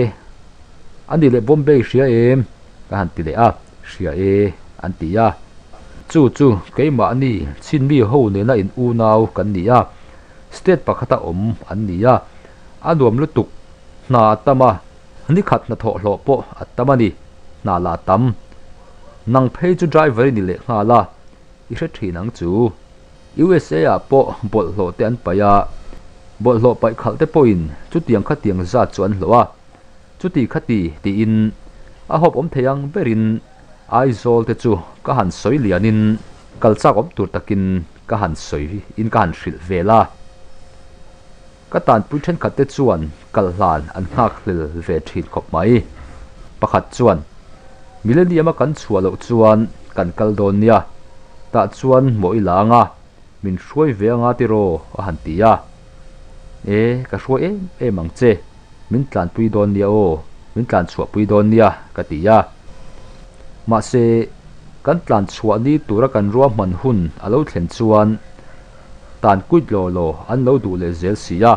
A nih leh Bombay hria em? ka han ti leh a. Hria e, an ti a. Chu chu keimahni Chinmi ho nena in unau kan ni a, state pakhata awm an ni a, a nuam lutuk, hna a tam a, nikhat hnathawh hlawh pawh a tam a ni, hna lah a tam. Nang phei chu driver i ni leh nghal a, i hre thin ang chu. USA ah pawh bawlhhlawh te an paih a, bawlhhlawh paih khalh te pawhin chutiang khatiang zat chu an hlawh a. Chuti khati tiin a hawp awm thei ang berin Aizawl te chu ka han sawi lianin kal chak awm tur takin ka han sawi in ka han hrilh vel a. Ka tanpui thenkhat te chuan kal hlan an nghakhlel ve thin khawp mai. Pakhat chuan, Millennium a kan chhuah loh chuan kan kal dawn nia, tah chuan maw i la anga min hruai ve anga tiraw a han ti a. E, ka hruai em em ang che, min tlanpui dawn nia aw, min tlan chhuahpui dawn nia ka ti a. Mahse, kan tlan chhuah ni tura kan ruahman hun a lo thlen chuan tan kuit law law an lo duh leh zel si a,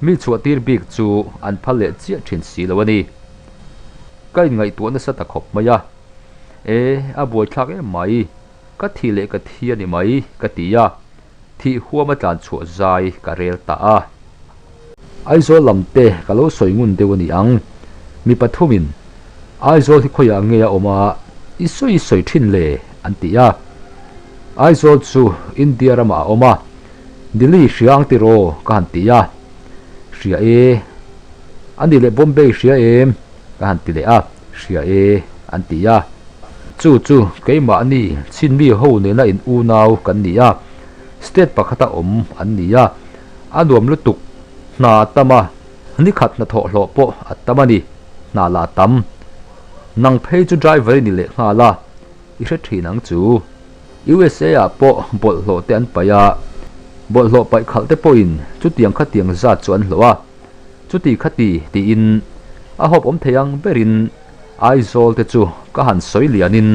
mi chhuah tir bik chu an phal leh chiah thin si lo a ni. Ka inngaihtuah nasa ta khawp mai a, E, a buaithlak em mai, ka thih leh ka thi a ni mai, ka ti a, thih huam a tlan chhuah zai ka rel ta a. Aizawl lam te ka lo sawi ngun deuh a ni ang, mi pathumin Aizawl hi khawiah nge a awm a, i sawi sawi thin le, an ti a. Aizawl chu India ramah a awm a, Delhi hria ang tiraw ka han ti a, hria e, a nih leh Bombay hria em ka han ti leh a, hria e an ti a. Chu chu keimahni Chinmi ho nena in unau kan ni a, state pakhata awm an ni a, a nuam lutuk, hna a tam a, nikhat hnathawh hlawh pawh a tam a ni, hna lah a tam. Nang phei chu driver i ni leh nghal a, i hre thin ang chu. USA ah pawh bawlhhlawh te an paih a, bawlhhlawh paih khalh te pawhin chutiang khatiang zat chu an hlawh a, chuti khati tiin a hawp awm thei ang berin Aizawl te chu ka han sawi lianin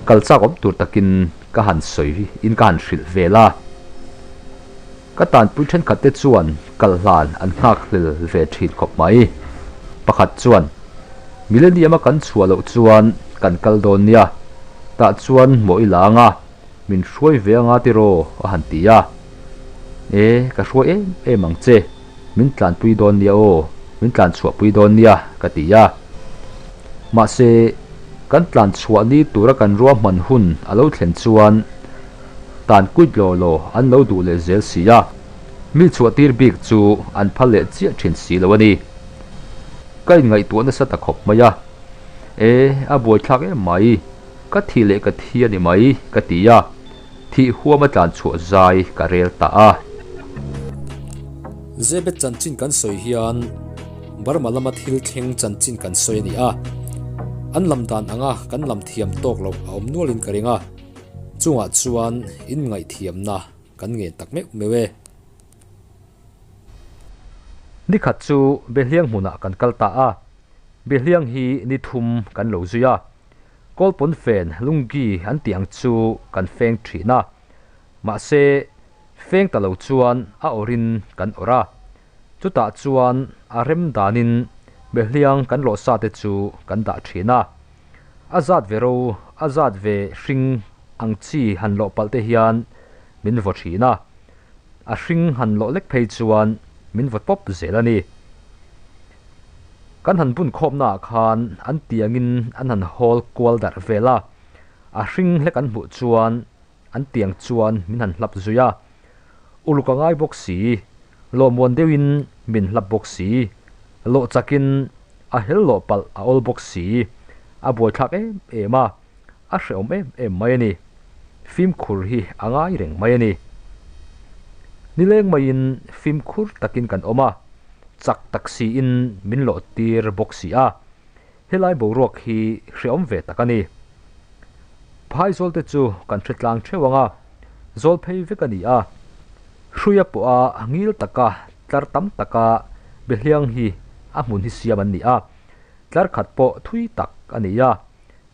kal chak awm tur takin ka han sawi in ka han hrilh vel a. Ka tanpui thenkhat te chuan kal hlan an nghakhlel ve thin khawp mai. Pakhat chuan, Millennium a kan chhuah loh chuan kan kal dawn nia, tah chuan maw i la anga, min hruai ve anga tiraw a han ti a. E, ka hruai em em ang che, min tlanpui dawn nia aw, min tlan chhuahpui dawn nia ka ti a. Mahse, kan tlan chhuah ni tura kan ruahman hun a lo thlen chuan, tan kuit law law an lo duh leh zel si a, mi chhuah tir bik chu an phal leh chiah thin si lo a ni. Ka inngaihtuah nasa ta khawp mai a, E, a buaithlak em mai, ka thih leh ka thi a ni mai, ka ti a, thih huam a tlan chhuah zai ka rel ta a. Zebet chanchin kan sawi hian Burma lama thil thleng chanchin kan sawi a ni a, an lam dan anga kan lam thiam tawk loh a awm nualin ka ring a. Chungah chuan in ngaihthiamna kan ngen tak meuh meuh e. Nikhat chu Behliang hmunah kan kal ta a, Behliang hi ni thum kan lo zui a, Kawlpawn fen lunggi an tih ang chu kan feng thin a, mahse feng ta lo chuan a awrhin kan awrh a, chutah chuan a rem danin Behliang kan lawh sa te chu kan dah thin a. A zat ve ro, a zat ve hring ang chi han lawh palh te hian min vaw thin a, a hring han lawh lek phei chuan min vaw pawp zel a ni. Kan han bun khawmna ah khan an tiangin an han hawl kual darh vel a, a hring hlek an hmuh chuan an tiang chuan min han hlap zui a, uluk a ngai bawk si, lawhmuan deuhin min hlap bawk si, lawh chakin a hel lawh palh a awl bawk si, a buaithlak em em a, a hrehawm em em mai a ni. Fimkhur hi a ngai reng mai a ni. Nileng maiin fimkhur takin kan awm a, chak tak siin min lawh tir bawk si a, Helai boruak hi hrehawm ve tak a ni. Phai zawl te chu kan hre tlang theuh ang a, zawl phei vek a ni a. Hruia pawha ngil taka tlar tam taka behliang hi a hmun hi siam an ni a, tlar khat pawh thui tak a ni a,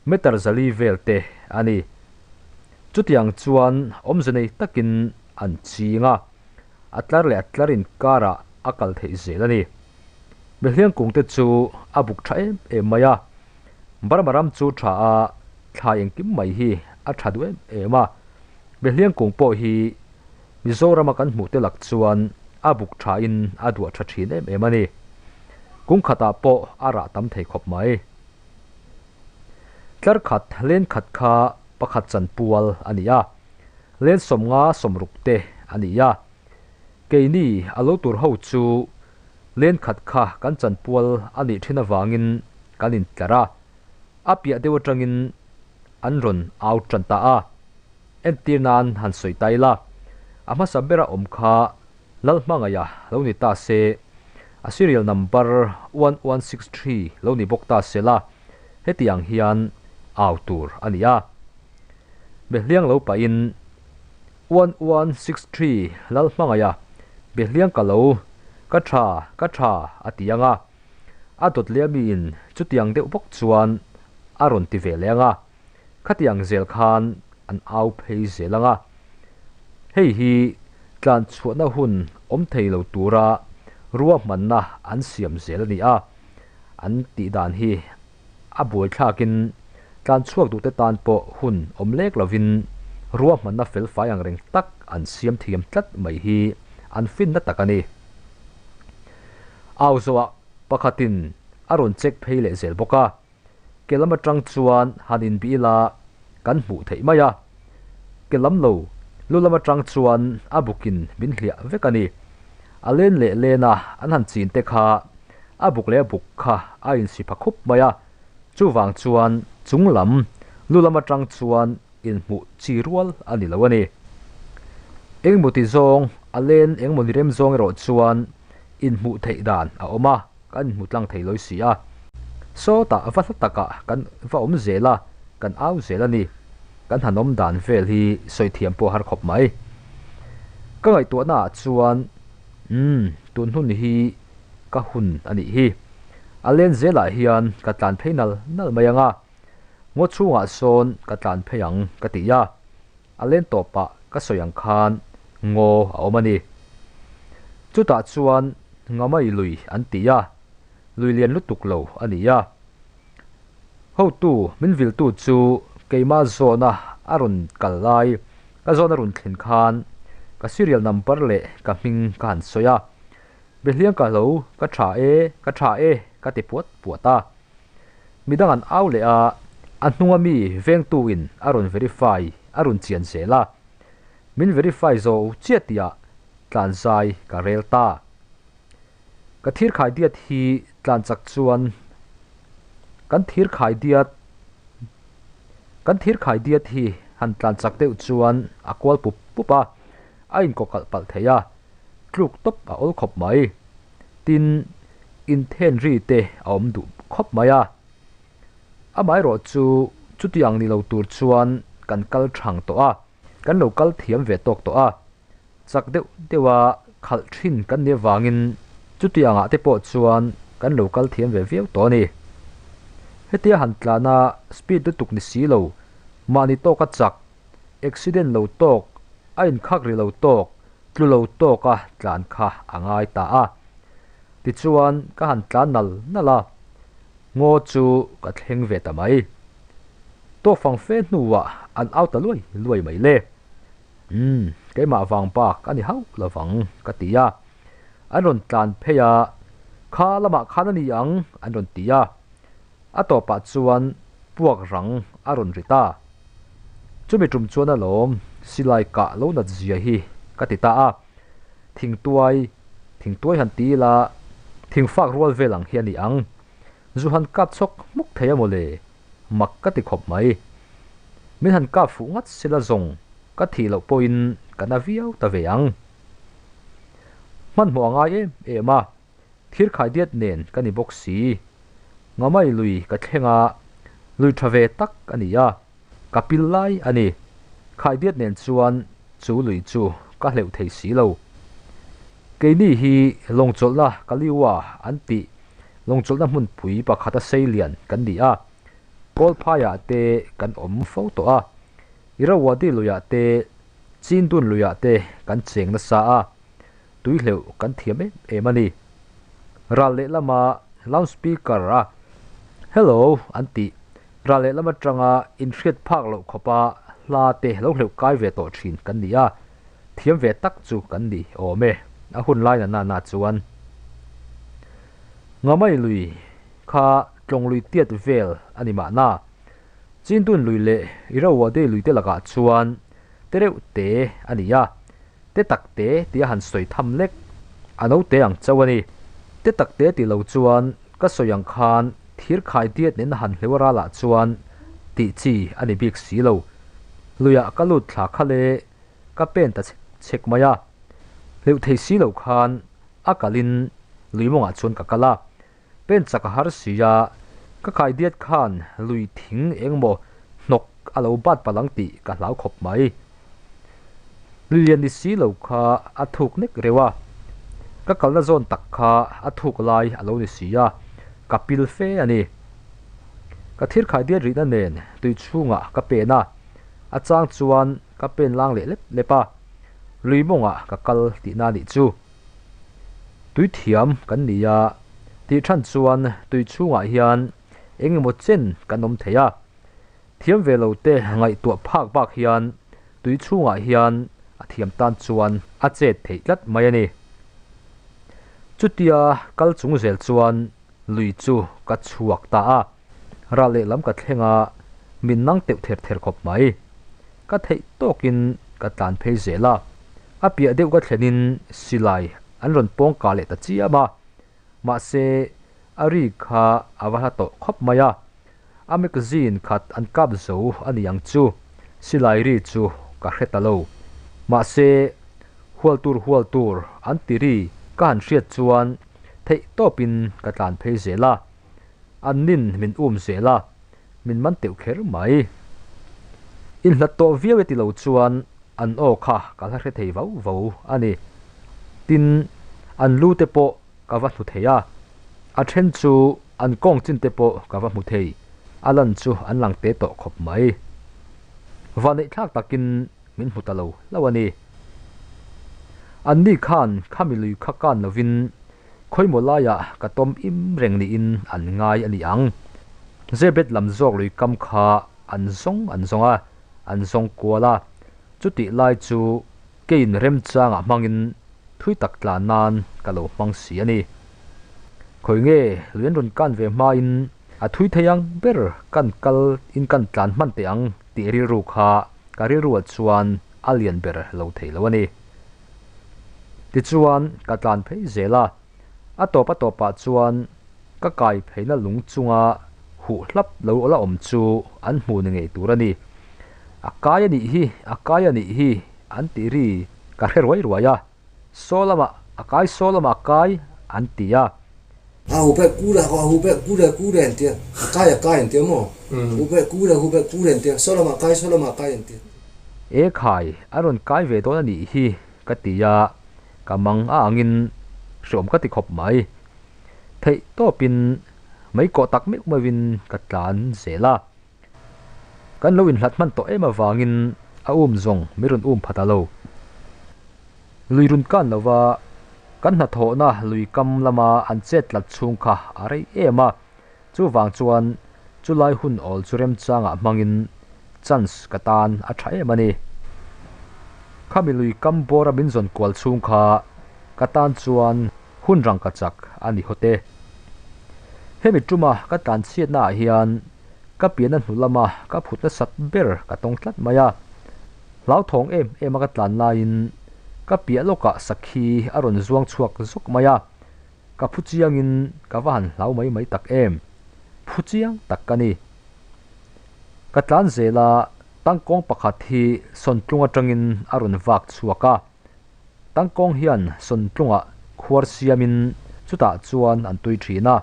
meter zali vel te a ni. Chutiang chuan awmze nei takin an ching a, a tlar leh a tlar inkarah a kal theih zel a ni. Behliang kung te chu a buk tha em em mai a, Burma ram chu tha a, thlai engkim mai hi a tha duh em em a. Behliang kung pawh hi Mizorama kan hmuh te lak chuan a buk tha in a duah tha thin em em a ni. Kung khatah pawh a rah tam thei khawp mai. Tlar khat len khat kha pakhat chan pual a ni a, len 50 60 te a ni a. Keini a lo tur ho chu len khat kha kan chanpual a nih thin avangin kan intlar a, a piah deuh atangin an rawn au tan ta a. Entir nan han sawi ta ila, a hmasa bera awm kha Lalhmangaia lo ni ta se, a serial number 1163 lo ni bawk ta se la, hetiang hian au tur a ni a. Behliang lo pahin 1163 Lalhmangaia Behliang ka lo, ka tha, ka tha a ti ang a. A dawt leh amiin chutiang deuh bawk chuan a rawn ti ve leh ang a. Khatiang zel khan an au phei zel ang a. Hei hi tlan chhuahna hun awm thei lo tura ruahmanna an siam zel a ni a. An tih dan hi a buaithlakin tlan chhuak duhte tan pawh hun awm lek lovin ruahmanna felfai ang reng tak an siam thiam tlat mai hi an finna tak a ni. Au zawhah pakhatin a rawn check phei leh zel bawk a. Ke lam atang chuan han inbih ila kan hmuh theih mai a. Ke lam lo, lu lam atang chuan a bukin min hliah vek a ni. A len leh len a an han chin te kha a buk leh a buk kha a insi pha khup mai a. Chuvang chuan chung lam, lu lam atang chuan inhmuh chi rual a ni lo a ni. Engmaw ti zawng, a len engmaw ni rem zawng erawh chuan inhmuh theih dan a awm a. Kan inhmu tlang thei lawi si a. Sawtah va hla takah kan va awm zel a, kan au zel a ni. Kan han awm dan vel hi sawi thiam pawh har khawp mai. Ka ngaihtuahna ah chuan, Umm, tun hun hi ka hun a nih hi. A len zelah hian ka tlan phei nal nal mai ang a. Ngaw chhungah sawn ka tlan phei ang ka ti a. A len tawpah ka sawi ang khan ngaw a awm a ni. Chutah chuan Ngamai lui an ti a, lui lian lutuk lo a ni a. Hotu min viltu chu keimah zawhna a rawn kal lai, ka zawhna rawn thlen khan ka serial number leh ka hming ka han sawi a. Behliang ka hlo, ka tha e, ka tha e ka ti puat puat a. Midang an au leh a, a hnunga mi vengtuin a rawn verify a rawn chian zel a. Min verify zo chiah tihah tlan zai ka rel ta. Ka thir khai diat hi tlan chak chuan kan thir khai diat kan thir khai diat hi han tlan chak deuh chuan a kual pup pup a, a inkawkalh palh thei a, tluk tawp a awl khawp mai. Tin, inthen ri te a awm duh khawp mai a. Amaherawh chu chutiang ni lo tur chuan kan kal thang tawh a, kan lo kal thiam ve tawk tawh a. Chak deuh deuha khalh thin kan nih avangin chutiangah te pawh chuan kan lo kal thiam ve viau tawh a ni. Hetia han tlana speed lutuk ni si lo, mahni tawka chak, accident lo tawk, a inkhak ri lo tawk, Tlu lo tawka tlan kha a ngai ta a. Tichuan ka han tlan nal nal a, ngaw chu ka thleng ve ta mai. Tawkfang fe hnuah an au ta luai luai mai le. Umm, keimah vang bak a ni hauh lovang ka ti a. An rawn tlan phei a, Kha lamah khan a ni ang an rawn ti a. A tawpah chuan puak rang a rawn ri ta. Chumi tum chuan alawm silai kah lo nat zia hi ka ti ta a, thingtuai, thingtuai han ti ila thingfak rual vel ang hi a ni ang. Zu han kap chhawk hmuk thei a mawle, mak ka ti khawp mai. Min han kap fuh ngat sila zawng ka thih loh pawhin ka na viau ta ve ang. Hmanhmawh a ngai em em a. Thir khai diat nen ka ni bawk si. Ngamai lui ka thleng a, lui tha ve tak a ni a, ka pil lai a ni. Khai diat nen chuan chu lui chu ka hleuh thei si lo. Keini hi lawngchawlhna Kaliua an tih lawngchawlhna hmunpui pakhata sei lian kan ni a, Kawlphaiah te kan awm fo tawh a, Irrawaddy luiah te, Chindun luiah te kan cheng nasa a. Tui hleuh kan thiam em em a ni. Ral lehlama loud speaker a Hello an tih ral lehlam atanga inhriat phak loh khawpa hla te lo hleuh kai ve tawh thin kan ni a, thiam ve tak chu kan ni awm e a hun lai na na chuan. Ngamai lui kha tlawng lui tiat vel a ni mahna. Chindun lui leh Irrawaddy lui te lakah chuan te reuh te a ni a. Te tak te tia han sawi tham lek a no te ang chauh a ni. Te tak te ti lo chuan ka sawi ang khan thir khai diat nen a han hleuh ralah chuan tih chi a ni bik si lo. Luiah ka lut thla kha le ka pen ta chek chek mai a. Hleuh thei si lo khan a kalin lui mawngah chuan ka kal a, pen chak a har si a, ka khai diat khan lui thing engmaw hnawk a lo bat palh ang tih ka hlau khawp mai. Lui lian ni si lo kha a thuk nek reuh a, ka kalna zawn tak kha a thuk lai a lo ni si a, ka pil fe a ni. Ka thir khai diat rihna nen tui chhungah ka pen a, a chang chuan ka pen lang leh lep lep a. Lui mawngah ka kal tihna nih chu. Tui thiam kan ni a, tih than chuan tui chhungah hian eng emaw chen kan awm thei a. Thiam ve lo te ngaihtuah phak bak hian tui chhungah hian a thiam tan chuan a chet theih tlat mai a ni. Chutia kal chung zel chuan lui chu ka chhuak ta a, ral lehlam ka thleng a, min nang teuh ther ther khawp mai. Ka theih tawkin ka tlan phei zel a, a piah deuh ka thlenin silai an rawn pawng kah leh ta chiam a, mahse a ri kha a va hla tawh khawp mai a, a magazine khat an kap zo a ni ang chu, silai ri chu ka hre ta lo. Mahse hual tur hual tur an ti ri ka han hriat chuan Theih tawpin ka tlan phei zel a, an nin min um zel a, min man teuh kher mai. Inhlat tawh viau e ti lo chuan an aw kha ka hla hre thei vau vau a ni. Tin, an lu te pawh ka va hmu thei a, a then chu an kawng chin te pawh ka va hmu thei, a lan chu an lang te tawh khawp mai. Vaneihthlak takin min hmu ta lo lo a ni. Anni khan khami lui kha kan lovin khawimaw laiah ka tawm im reng niin an ngai a ni ang. Zebet lam zawk lui kam kha an zawng an zawng a, an zawng kual a, chutih lai chu keiin remchangah hmangin thui tak tlan nan ka lo hmang si a ni. Khawi nge lui an rawn kan ve hmain a thui thei ang ber kan kal in kan tlan hman teh ang tih rilru kha ka rilruah chuan a lian ber lo thei lo a ni. Tichuan ka tlan phei zel a, a tawp a tawpah chuan ka kai pheina lung chunga huh hlap lo la awm chu an hmu ni ngei tur a ni. A kai a nih hi, a kai a nih hi an tih ri ka hre ruai ruai a. Saw lamah a kai saw lamah a kai an ti a. A hu pek ku la a hu pek ku le ku le an ti a, a kai a kai an ti a maw? Hu pek ku le hu pek ku le an ti a, saw lamah a kai saw lamah a kai an ti a. E khai, a rawn kai ve dawn a nih hi ka ti a, ka mang a angin hreawm ka ti khawp mai. Theih tawpin mei kawh tak meuh meuhin ka tlan zel a. Kan lo inhlat hman tawh em avangin a um zawng mi rawn um phat a lo. Lui run kan lova kan hnathawhna lui kam lama an chet tlat chhung kha a rei em a, chuvang chuan chulai hun awl chu remchangah hmangin chance ka tan a tha em a ni. Khami lui kam bawra min zawn kual chhung kha ka tan chuan hun rangka chak a ni hawt e. Hemi tuma ka tlanchhiatnaah hian Ka pianna hnu lama ka phut nasat ber ka tawng tlat mai a, hlauthawng em em a ka tlan laiin ka piah lawkah sakhi a rawn zuang chhuak zawk mai a, ka phu chiangin ka va han hlau mai mai tak em, phu chiang tak ka ni. Ka tlan zel a, tangkawng pakhat hi sawntlung atangin a rawn vak chhuak a, Tangkawng hian sawntlungah khuar siamin chutah chuan an tui thin a.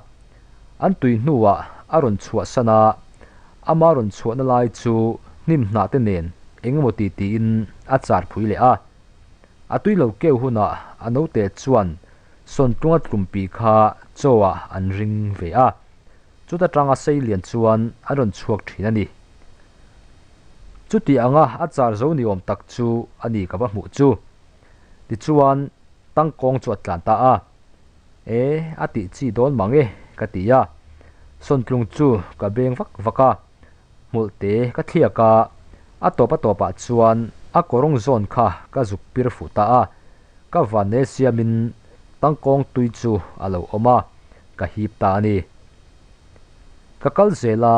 An tui hnuah a rawn chhuahsan a, ama rawn chhuahna lai chu hnim hnah te nen eng emaw ti tiin a char phui leh a. A tui lo keu hunah a note chuan sawntlunga tlumpi kha chaw ah an ring ve a, chuta tanga sei lian chuan an rawn chhuak thin a ni. Chuti anga a char zo ni awm tak chu a ni ka va hmuh chu. Tichuan tangkawng chu a tlan ta a. E, a tih chi dawn mang e, ka ti a. Sawntlung chu ka beng vak vak a, hmulh te ka thliak a, a tawp a tawpah chuan a kawrawng zawn kha ka zuk pir fuh ta a. Ka vanne siamin tangkawng tui chu a lo awm a, ka hip ta a ni. Ka kal zel a.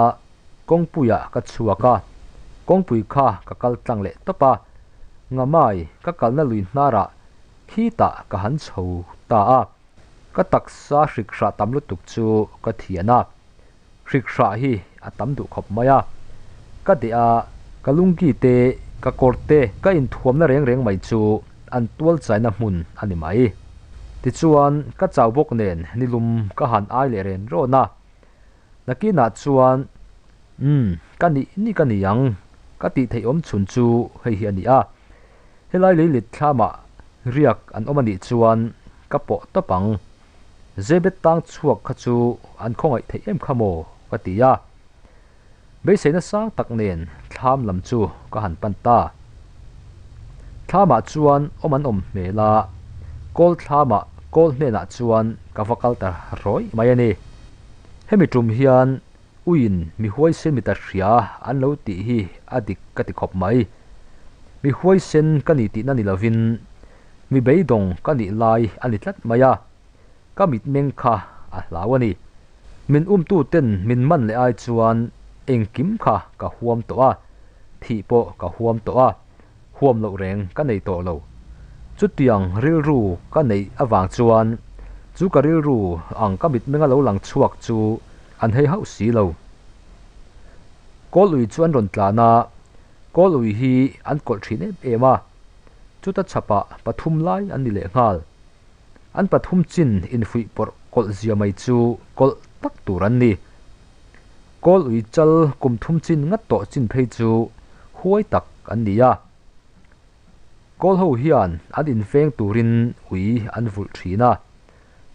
Kawngpuiah ka chhuak a, kawngpui kha ka kal tlang leh tawp a, Ngamai ka kalna lui hnarah khitah ka han chho ta a, ka taksa hrik hrah tam lutuk chu ka thian a, hrik hrah hi a tam duh khawp mai a, ka deh a, ka lungki te, ka kawr te, ka inthuamna reng reng mai chu an tual chaina hmun a ni mai. Tichuan, ka chau bawk nen nilum ka han ai leh ren rawn a. Nakinah chuan, Umm, ka nih ni ka ni ang, ka tih theih awm chhun chu hei hi a ni a. Helai leilit thlamah riak an awm a nih chuan ka pawh tawp ang. Zebet tang chhuak kha chu an khawngaih theih em kha maw? ka ti a. Beiseina sang tak nen thlam lam chu ka han pan ta. Thlamah chuan awm an awm hmel a, kawl thlamah kawl hnenah chuan ka va kal ta rawih mai a ni. Hemi tum hian uiin mi huaisen mi ta hria an lo tih hi a dik ka ti khawp mai. Mi huaisen ka ni tihna ni lovin mi beidawng ka nih lai a ni tlat mai a. Ka mitmeng kha a hlau a ni. Min umtuten min man leh ai chuan engkim kha ka huam tawh a, thih pawh ka huam tawh a, huam loh reng ka nei tawh lo. Chutiang rilru ka neih avang chuan chu ka rilru ang ka mitmenga lo lang chhuak chu an hei hauh si lo. Kawl ui chu an rawn tlan a, kawl ui hi an kawlh thin em em a, chuta chhapah pathum lai an ni lehnghal. An pathum chin infuih pawrh kawlh zia mai chu kawlh tak tur an ni. Kawl ui chal kum thum chin ngat tawh chin phei chu huai tak an ni a. Kawl ho hian an inveng turin ui an vulh thin a.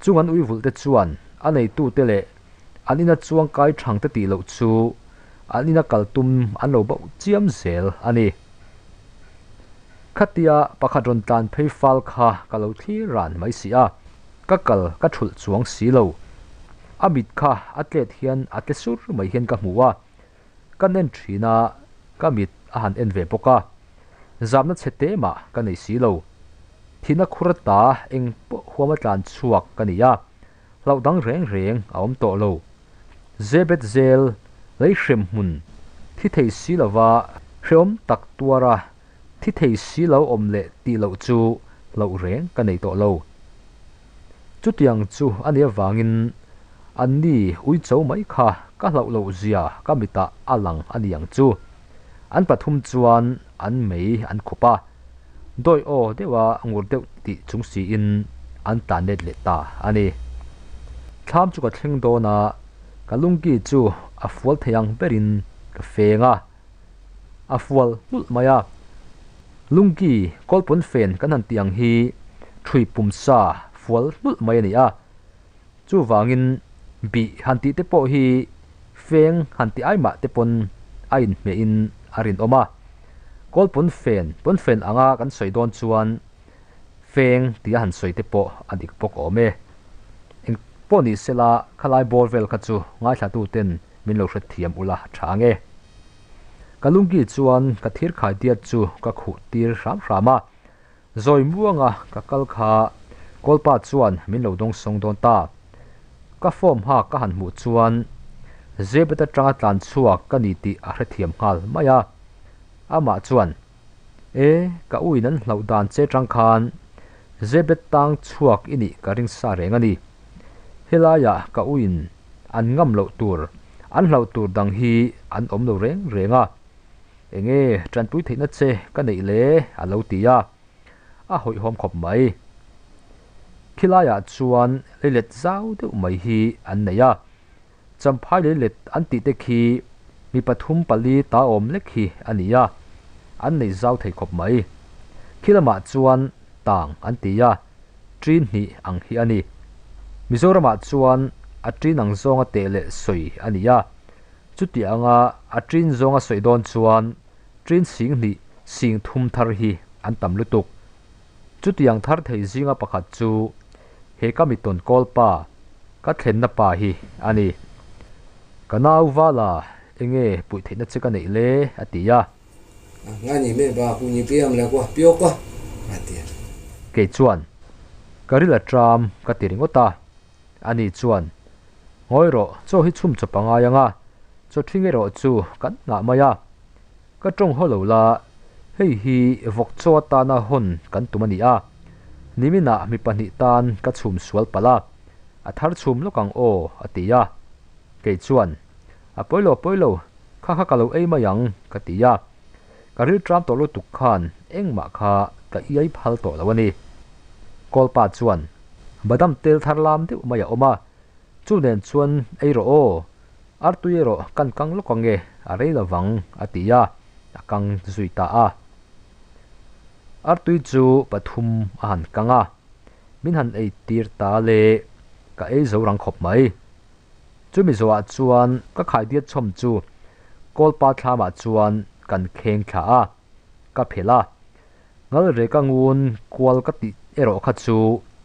Chung an ui vulh te chuan a neitute leh an ina chuang kai thang te tih loh chu an ina kal tum an lo bauh chiam zel a ni. Khatia pakhat rawn tlan phei fal kha ka lo thlir ran mai si a, ka kal ka thulh chuang si lo. A mit kha a tlet hian a tle sur mai hian ka hmu a, ka nen thin a, ka mit a han en ve bawk a. Zamna chhe te mah ka nei si lo. Thina khur ata eng pawh huama tlan chhuak ka ni a, hlauh dang reng reng a awm tawh lo. Zebet zel lei hrem hmun thi thei si lova hrehawm tak tuara thi thei si lo awm leh tih loh chu hlauh reng ka nei tawh lo. Chutiang chu a nih avangin anni uicho mai kha ka hlauh loh zia ka mitah a lang a ni ang chu. An pathum chuan an mei an khup a, dawi aw deuha ngur deuh tih chung siin an tlan let leh ta a ni. Thlam chu ka thleng dawn a, ka lungki chu a fual thei ang berin ka feng a, a fual hnulh mai a. Lungki kawlpawn fen kan han tih ang hi ṭhui pum sa fual hnulh mai a ni a, chuvangin bih han tih te pawh hi feng han tih ai mah te pawn a inhmehin a rinawm a. Kawlpawn fen, pawn fen anga kan sawi dawn chuan feng tia han sawi te pawh a dik bawk awm e. Eng pawh ni sela khalai bawr vel kha chu ngaithlatuten min lo hrethiam ula tha ang e. Ka lungki chuan ka thir khai diat chu ka khuh tir hram hram a, zawi muanga ka kal kha Kawlpa chuan min lo dawng sawng dawn ta. Ka form hak ka han hmuh chuan Zebet atanga tlan chhuak ka ni tih a hrethiam nghal mai a. Amah chuan, E, ka uin an hlauh dan che tang khan Zebet tang chhuak i nih ka ring sa reng a ni. Helaiah ka uin an ngam loh tur, an hlauh tur dang hi an awm lo reng reng a. Enge tanpui theihna che ka neih le? a lo ti a, a hawihhawm khawp mai. Khilaiah chuan leilet zau deuh mai hi an nei a. Champhai leilet an tih te khi mi pathum pali ta awm lek hi a ni a, an nei zau thei khawp mai. Khi lamah chuan tang an ti a, ṭin hnih ang hi a ni. Mizoramah chuan a ṭin ang zawnga teh leh sawi a ni a, chuti anga a ṭin zawnga sawi dawn chuan ṭin sing hnih sing thum thar hi an tam lutuk. Chutiang thar thei zinga pakhat chu he ka mitawn kawl pa, ka thlenna pa hi a ni. Ka nau Vala, enge puih theihna che ka neih le? a ti a. Nga ni me ba ku ni piam le kua pio kua, a ti a. Kei chuan, Ka ril a ṭam, ka ti ringawt a. Ani chuan, Ngawi rawh, chaw hi chhum chawp a ngai ang a, chaw ṭhing erawh chu kan ngah mai a. Ka tawng haw lo la, hei hi vawk chaw atana hawn kan tum a ni a, niminah mi pahnih tan ka chhum sual palh a, a thar chhum lawk ang aw, a ti a. Kei chuan, A pawi lo, a pawi lo, kha kha ka lo ei mai ang, ka ti a. Ka rilṭam tawh lutuk khan engmah kha ka iai phal tawh lo a ni. Kawlpa chuan badam tel thar lam deuh mai a awm a, chu nen chuan ei rawh aw, artui erawh kan kang lawk ange, a rei lovang a ti a, a kang zui ta a. Artui chu pathum a han kang a, min han ei tir ta le, ka ei zo rang khawp mai. Chumi zawhah chuan ka khaidiat chhawm chu Kawlpa thlamah chuan kan kheng thla a, ka phelh a. Ngalreka ngun kual ka tih erawh kha chu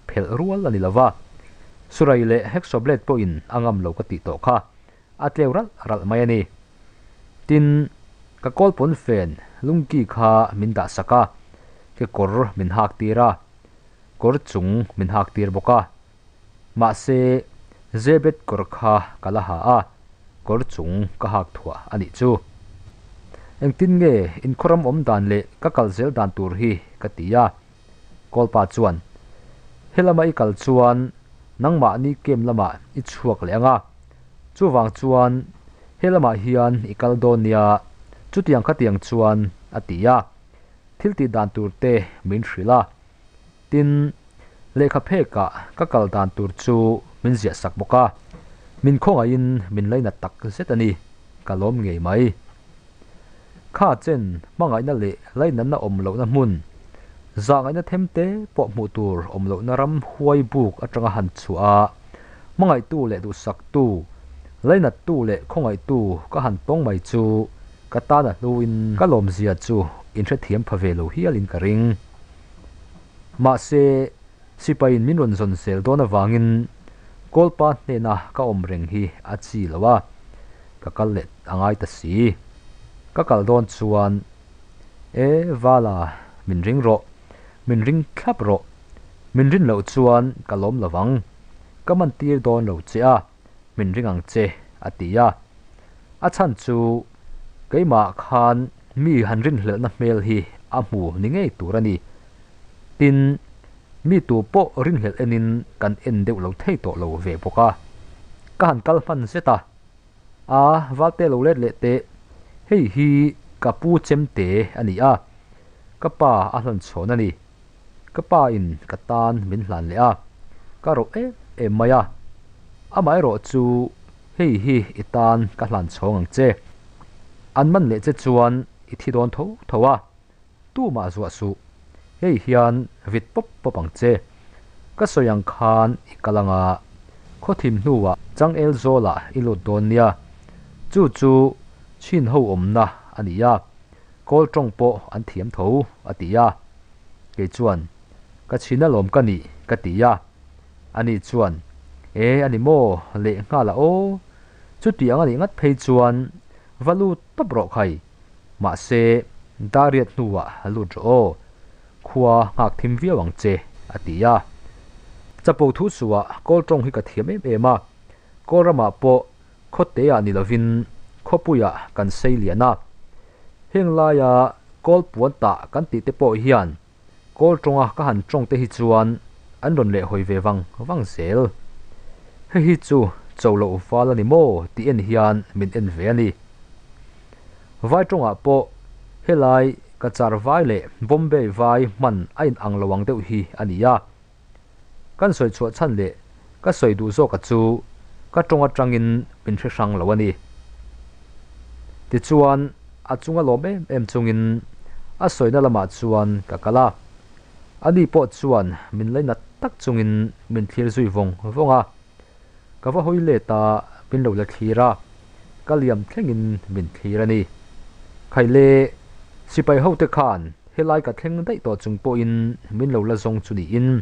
phelh rual a ni lo va, Surai leh Hacksaw Blade pawhin a ngam lo ka tih tawh kha a tleu ralh ralh mai a ni. Tin, ka kawlpawn fen lungki kha min dah sak a, kekawr min hak tir a, kawr chung min hak tir bawk a. Mahse, Zebet kawr kha ka la ha a, kawr chung ka hak thuah a nih chu. Engtin nge inkhawram awm dan leh ka kal zel dan tur hi ka ti a. Kawlpa chuan, Helama i kal chuan nangmahni kem lamah i chhuak leh ang a, chuvang chuan helamah hian i kal dawn nia, chutiang khatiang chuan a ti a. Thil tih dan tur te min hrilh a. Tin, lehkha phekah ka kal dan tur chu min ziah sak bawk a, min khawngaihin min lainat tak zet a ni, ka lawm ngei mai. Kha chen hmangaihna leh lainatna awm lohna hmun, zahngaihna them te pawh hmuh tur awm lohna ram huai buk atanga han chhuah a, hmangaihtu leh duhsaktu, lainattu leh khawngaihtu ka han tawng mai chu ka tan a hluin ka lawmzia chu inhrethiam pha ve lo hialin ka ring. Mahse, sipaiin min rawn zawn zel dawn avangin Kawlpa hnena ka awm reng hi a chi lo a, ka kal leh a ngai ta si. Ka kal dawn chuan, E Vala, min ring rawh, min ring thlap rawh. Min rin loh chuan ka lawm lo vang, ka man tir dawn lo che a, min ring ang che, a ti a. A chhan chu keimah khan mi han rinhlelhna hmel hi a hmu ni ngei tur a ni. Tin, mi tu pawh rinhlelh enin kan en deuh lo thei tawh lo ve bawk a. Ka han kal hman zet a, A valte lo let leh teh, hei hi ka pu chemte a ni a, ka pa a hlan chhawn a ni. Ka pa in ka tan min hlan leh a, ka rawh em em mai a. Amaherawh chu hei hi i tan ka hlan chhawng ang che. An man leh che chuan i thi dawn tho tho a, tumah zuah suh. Hei hian vit pawp pawp ang che. Ka sawi ang khan i kal anga khawthim hnuah changel zawlah i lut dawn nia. Chu chu chhin ho awmna a ni a. Kawl tawng pawh an thiam tho, a ti a. Kei chuan, Ka chhin alawm ka nih, ka ti a. Ani chuan, E, a ni maw, leh nghal a aw. Chuti ang a nih ngat phei chuan va lut tawp rawh khai. Mahse, Dariat hnuah lut rawh aw. Khua nghak thim viau ang che, a ti a. Chapo thu suah kawl tawng hi ka thiam em em a. Kawl ramah pawh Khawteah ni lovin khawpuiah kan sei lian a. Heng laia kawl puan tah kan tih te pawh hian kawl tawnga ka han tawng te hi chuan an rawn leh hawi ve vang vang zel. Hei hi chu cho loh val a ni maw tih en hian min en ve a ni. Vai tawngah pawh helai Cachar vai leh Bombay vai hman a in ang lo ang deuh hi a ni a. Kan sawi chhuah chhan leh ka sawi duh zawka chu ka tawng atangin min hre hrang lo a ni. Tichuan, a chunga lawm em em chungin a sawina lamah chuan ka kal a. Ani pawh chuan min lainat tak chungin min thlir zui vawng vawng a. Ka va hawi let a, min lo la thlir a, ka liam thlengin min thlir a ni. Khaile, sipai hote khan helai ka thleng daih tawh chung pawhin min lo la zawng chu niin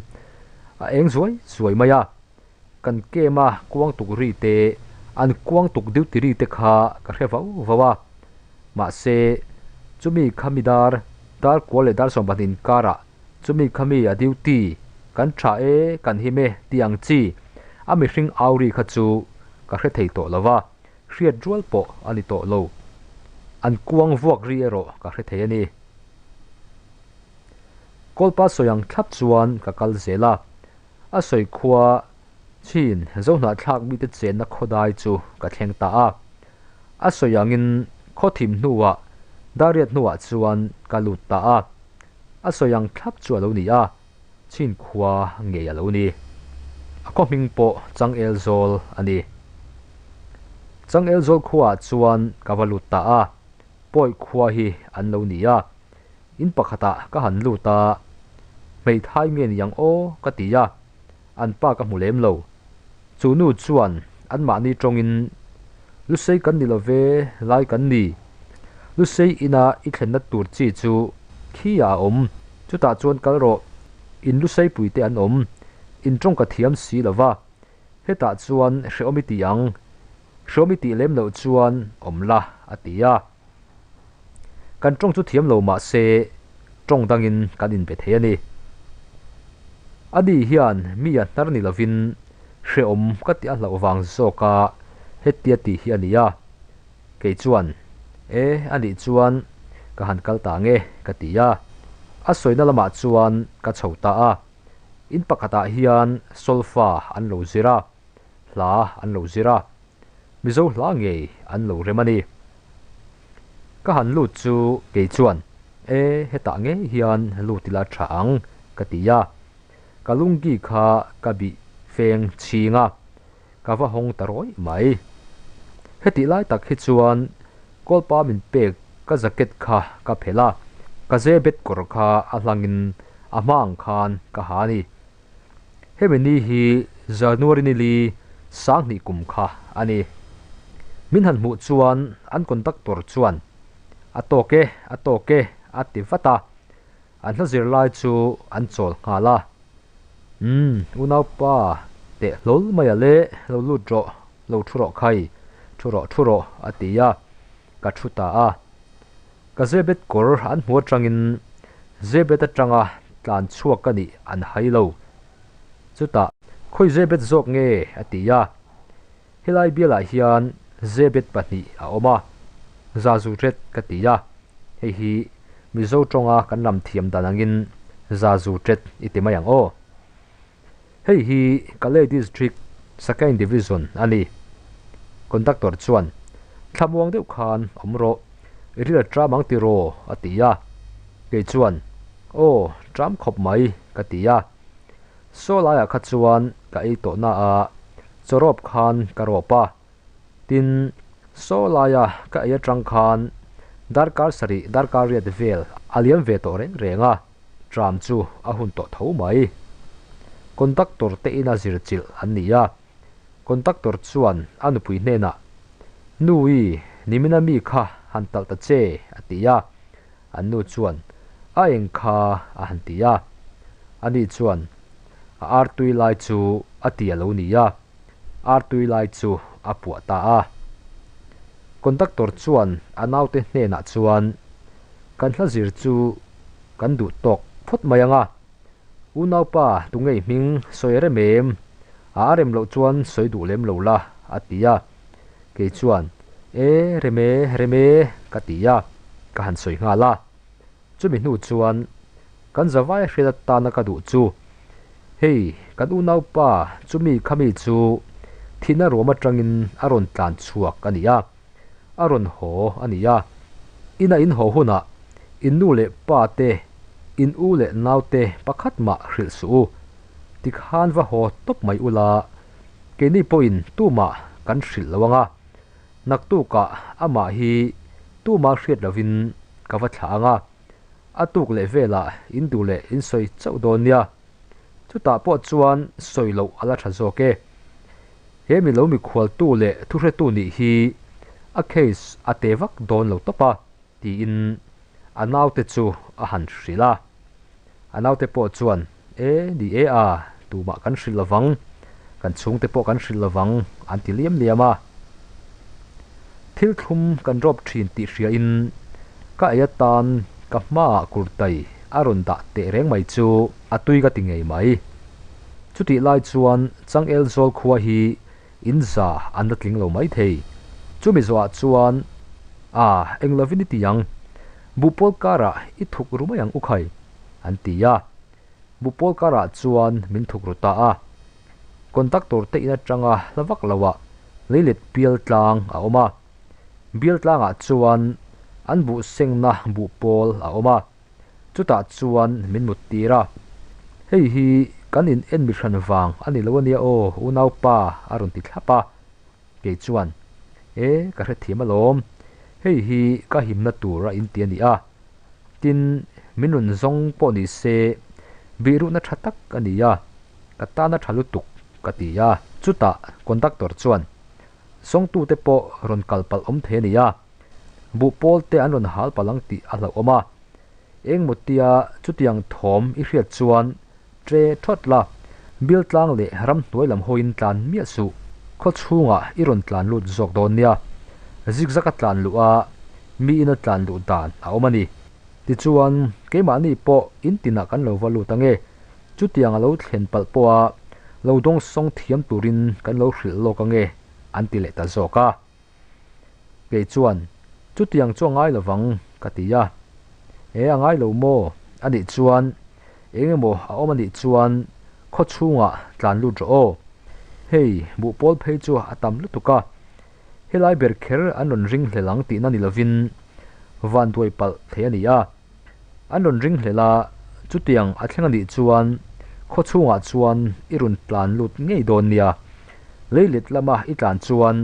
a eng zuai zuai mai a. Kan kem a kuang tuk ri te, an kuang tuk duty ri te kha ka hre vau vau a. Mahse, chumi khami dar, dar kual leh dar 12 inkarah Chumi khami a duty, kan tha e, kan him e tih ang chi a mihring au ri kha chu ka hre thei tawh lo va, hriat rual pawh a ni tawh lo. An kuang vuak ri erawh ka hre thei a ni. Kawlpa sawi ang thlap chuan ka kal zel a, a sawi khua chin Zohnahthlak mite chenna khawdai chu ka thleng ta a. A sawi angin khaw thim hnuah, dariat hnuah chuan ka lut ta a. A sawi ang thlap chu a lo ni a, chin khua ngei a lo ni. A khaw hming pawh Changel Zawl a ni. Changel Zawl khuaah chuan ka va lut ta a, Pawi khua hi an lo ni a. In pakhatah ka han lut a, hmeithai nge ni ang aw ka ti a, an pa ka hmu lem lo. Chu nu chuan anmahni tawngin, Lusei kan ni lo ve, lai kan ni. Lusei ina i thlenna tur chi chu khi ah a awm, chutah chuan kal rawh, in lusei puite an awm, in tawng ka thiam si lo va, hetah chuan hrehawm i ti ang, hrehawm i tih lem loh chuan awm la, a ti a. Kan tawng chu thiam lo mah se tawng dangin kan inbe thei a ni. Ani hian mi a hnar ni lovin hrehawm ka tih a hlauh vang zawk a hetia tih hi a ni a. Kei chuan, E, a nih chuan ka han kal ta nge ka ti a. A sawina lamah chuan ka chho ta a. In pakhatah hian solfa an lo zir a, hla an lo zir a. Mizo hla ngei an lo rem a ni. Ka han lut chu kei chuan, E, hetah ngei hian lut ila tha ang, ka ti a. Ka lunggi kha ka bih feng chhing a, ka va hawng ta rawih mai. Hetih lai tak hi chuan kawlpa min pek ka jacket kha ka phelh a, ka zebet kawr kha a hlangin a hma ang khan ka ha a ni. Hemi ni hi January ni li sanghnih kum kha a ni. Min han hmuh chuan an conductor chuan, A tawk e, a tawk e, a ti vat a. An hla zirlai chu an chawl nghal a. Umm, unaupa, teh hlawl mai a le, lo lut rawh, lo thu rawh khai, thu rawh, thu rawh, a ti a, ka thu ta a. Ka zebet kawr an hmu atangin zebet atanga tlan chhuak ka nih an hai lo. Chutah, Khawi zebet zawk nge? a ti a. Helai bialah hian zebet pahnih a awm a, Zazu ret ka ti a. Hei hi Mizo tawnga kan lam thiam dan angin Zazu ret i ti mai ang aw. Hei hi Kalay District Sakain Division a ni. Conductor chuan, Thlamuang deuh khan awm rawh, i ril a tram ang tiraw? a ti a. Kei chuan, Aw, tram khawp mai, ka ti a. Saw laiah kha chuan ka ei tawh na a, chawrawp khan ka rawp a. Tin, saw laia ka ei atang khan darkar sarih darkar riat vel a liam ve tawh reng reng a. Tram chu a hun tawh tho mai. Conductor te ina zir chilh an ni a, conductor chuan a nupui hnenah, Nui, nimina mi kha han talh ta che, a ti a. An nu chuan, A eng kha, a han ti a. Ani chuan, A artui lai chu a ti a lo ni a, artui lai chu a puah ta a. Conductor chuan a naute hnenah chuan, Kan hla zir chu kan duh tawk phawt mai ang a, unaupa tu ngei hming sawi a rem em? A a rem loh chuan sawi duh lem lo la, a ti a. Kei chuan, E, rem e, rem e, ka ti a, ka han sawi nghal a. Chumi hnu chuan kan zavai hriat atana ka duh chu, Hei, kan unaupa chumi khami chu thihna ruam atangin a rawn tlan chhuak a ni a, a rawn haw a ni a. Ina in haw hunah in nu leh pa te, in u leh nau te pakhat mah hrilh suh u. Tikhan va haw tawp mai ula, keini pawhin tumah kan hrilh lo ang a. Naktukah amah hi tumah hriat lovin ka va thlah ang a, a tuk leh velah in duh leh in sawi chauh dawn nia. Chutah pawh chuan sawi loh a la tha zawk e. He mi lo mikhualtu leh thuhretu nih hi a case a te vak dawn lo tawp a, tiin a naute chu a han hrilh a. A naute pawh chuan, E, ni e a, tumah kan hrilh lovang, kan chhungte pawh kan hrilh lovang, an ti liam liam a. Thil thlum kan rawp thin tih hriain ka ei atan ka hmaah kurtai a rawn dah teh reng mai chu a tui ka ti ngei mai. Chutih lai chuan Changel zawl khua hi in za an la tling lo mai thei. Chumi zawhah chuan, A, eng lovin i ti ang, Buhpawl karah i thuk ru mai ang u khai, an ti a. Buhpawl karah chuan min thuk ru ta a. Conductor te in atanga hla vak loah leilet bial tlang a awm a. Bial tlangah chuan an buh sengna buhpawl a awm a. Chutah chuan min mut tir a, Hei hi kan in en mi hran vang a ni lo ania aw unaupa a rawn ti thlap a. Kei chuan, E, ka hrethiam alawm, hei hi ka himna tur a inti a ni a. Tin, min rawn zawng pawh ni se bihrukna tha tak a ni a, ka tana tha lutuk ka ti a. Chutah conductor chuan, Zawngtute pawh rawn kal palh awm thei a ni a, buh pawl te an rawn hal palh ang tih a hlauhawm a. Engmaw tia chutiang thawm i hriat chuan tre thawt la, bial tlang leh ramhnuai lam hawiin tlan miah suh, khaw chhungah i rawn tlan lut zawk dawn nia. Zigzag a tlan luh a, mi ina tlan luh dan a awm a ni. Tichuan, keimahni pawh in tinah kan lo va lut ange, chutiang a lo thlen palh pawha lo dawngsawng thiam turin kan lo hrilh lawk ange, an ti leh ta zawk a. Kei chuan, Chutiang chu a ngai lovang, ka ti a. E, a ngai lo maw? A nih chuan, eng emaw a awm a nih chuan khaw chhungah tlan lut rawh aw. Hei, buhpawl phei chu a tam lutuk a. Helai ber kher an rawn ring hlel ang tihna ni lovin van duai palh thei a ni a. An rawn ring hlel a, chutiang a thleng a nih chuan khaw chhungah chuan i rawn tlan lut ngei dawn nia. Leilet lama i tlan chuan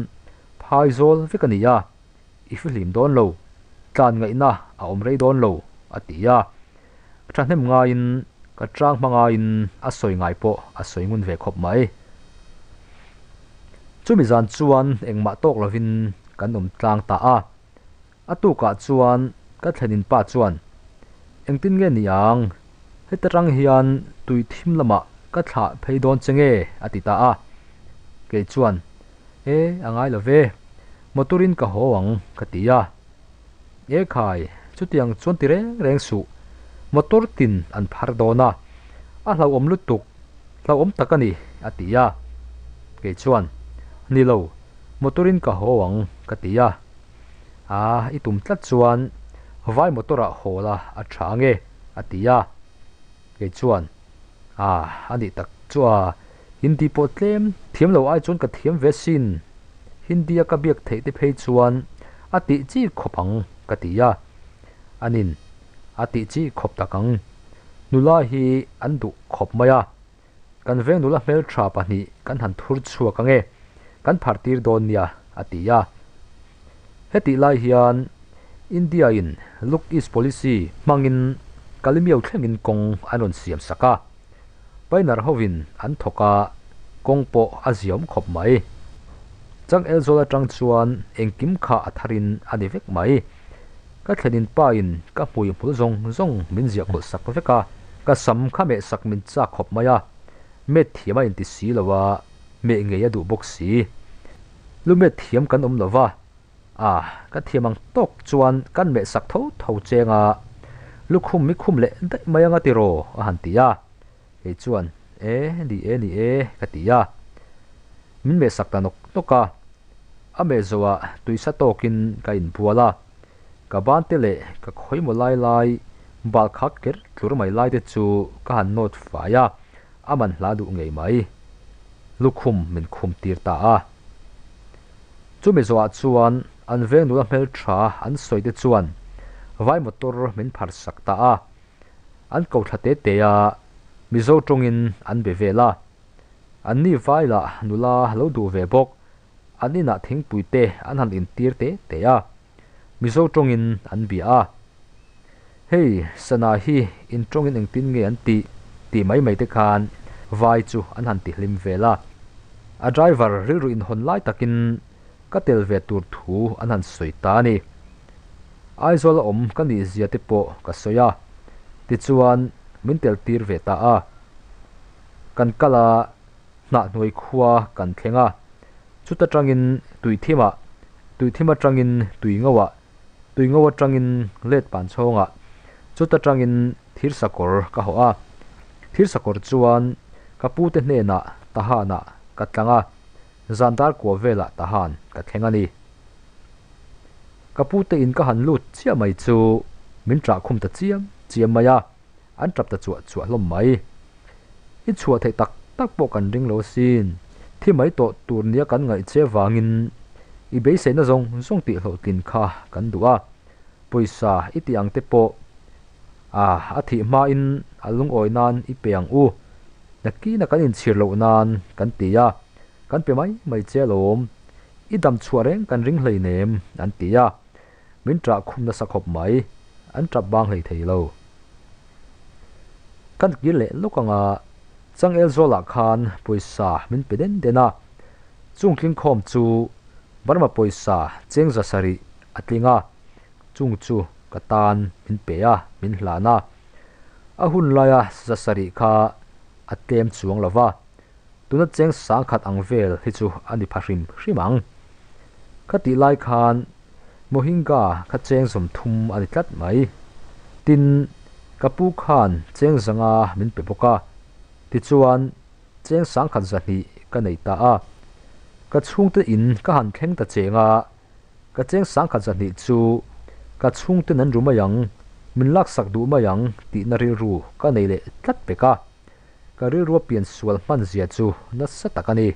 phai zawl vek a ni a, i fihlim dawn lo, tlan ngaihna a awm rei dawn lo, a ti a. Thahnem ngaiin ka chang hma ngaiin a sawi ngai pawh a sawi ngun ve khawp mai. Chumi zan chuan engmah tawk lovin kan awm tlang ta a. A tukah chuan ka thlenin pa chuan, Engtin nge ni ang? Heta tang hian tui thim lamah ka thlah phei dawn che nge? a ti ta a. Kei chuan, E, a ngai lo ve. Motor-in ka haw ang, ka ti a. E khai, chutiang chuan ti reng reng suh. Motor tin an phar dawn a. A hlauhawm lutuk, hlauhawm tak a ni, a ti a. Kei chuan, Ni lo, motor-in ka haw ang, ka ti a. A, i tum tlat chuan vai motor ah haw la a tha ange, a ti a. Kei chuan, A, a nih tak chu a, Hindi pawh tlem thiam lo ai chuan ka thiam ve sin. Hindi a ka biak theih te phei chuan a tih chi khawp ang, ka ti a. Anin, a tih chi khawp tak ang. Nula hi an duh khawp mai a. Kan veng nula hmeltha pahnih kan han thur chhuak ange, kan phar tir dawn nia, a ti a. Hetih lai hian India in Look East Policy hmangin Kalimiau thlengin kawng an rawn siam sak a. Pioneer hovin an thawk a, kawng pawh a ziaawm khawp mai. Changel zawl atang chuan engkim kha a tharin a ni vek mai. Ka thlenin pa in ka hmui hmul zawng zawng min ziah kawlh sak vek a, ka sam kha meh sak min chak khawp mai a, met thiam a inti si lo a, meh ngei a duh bawk si. Lu met thiam kan awm lo va, a ka thiam ang tawk chuan kan meh sak tho tho cheng a, lukhum mi khum leh daih mai anga tiraw a han ti a, kei chuan e ni e ni e ka ti a, min meh sak ta nawk nawk a. A meh zawhah tuisa tawkin ka inbual a, ka bante leh ka khawimaw lai lai bal khak ker tlur mai lai te chu ka han nawt fai a, a man hla duh ngei mai. Lukhum min khum tir ta a. Chumi zawhah chuan an veng nula hmeltha an sawi te chuan vai motor min phar sak ta a, an ko thla te te a, Mizo tawngin an be vel a. An ni vai lah nula lo duh ve bawk. An inah thingpui te an han intir te te a, Mizo tawngin an bia a. Hei, sana hi in tawngin engtin nge an tih? tih mai mai te khan vai chu an han ti hlim vel a. A driver rilru inhawn lai takin ka tel ve tur thu an han sawi ta a ni. Aizawl a awm ka nih zia te pawh ka sawi a, tichuan min tel tir ve ta a. Kan kal a. Hnahhnuai khua kan thleng a, chuta tangin Tuithimah, Tuithim atangin Tuingoah, Tuingo atangin Letpan chhawngah, chuta tangin Thirsakawr ka hawh a. Thirsakawr chuan ka pute hnenah Tahanah ka tlang a, zan dar kua velah Tahan ka thleng a ni. Ka pute in ka han lut chiah mai chu min ṭah khum ta chiam chiam mai a. An tap ta chuah chuah hlawm mai. I chhuah theih tak tak pawh kan ring lo asin. Thi mai tawh tur nia kan ngaih che vangin i beiseina zawng zawng tih hlawhtlin kha kan duh a. Pawisa i tih ang te pawh A, a thih hmain a lungawi nan i pe ang u. Nakina kan inchhir loh nan kan ti a, kan pe mai mai che alawm. I dam chhuah reng kan ring hleinem an ti a, min ṭah khum nasa khawp mai, an ṭap bang hlei thei lo. Kan kir leh lawk anga changel zawlah khan pawisa min pe den den a, chung tlingkhawm chu Burma pawisa cheng 700 a tling a, chung chu ka tan min pe a, min hlan a. A hun laia 700 kha a tlem chuang lo va, tuna cheng 10,000 ang vel hi chu a ni pha hrim hrim ang. Kha tih lai khan Mohinga kha cheng 30 a ni tlat mai. Tin, ka pu khan cheng 500 min pe bawk a, tichuan cheng 1200 ka nei ta a. Ka chhungte in ka han thleng ta cheng a, ka cheng 1200 chu ka chhungten an ru mai ang, min laksak duh mai ang tihna rilru ka nei leh tlat pek a. Ka rilrua pian sual hman zia chu nasa tak a ni.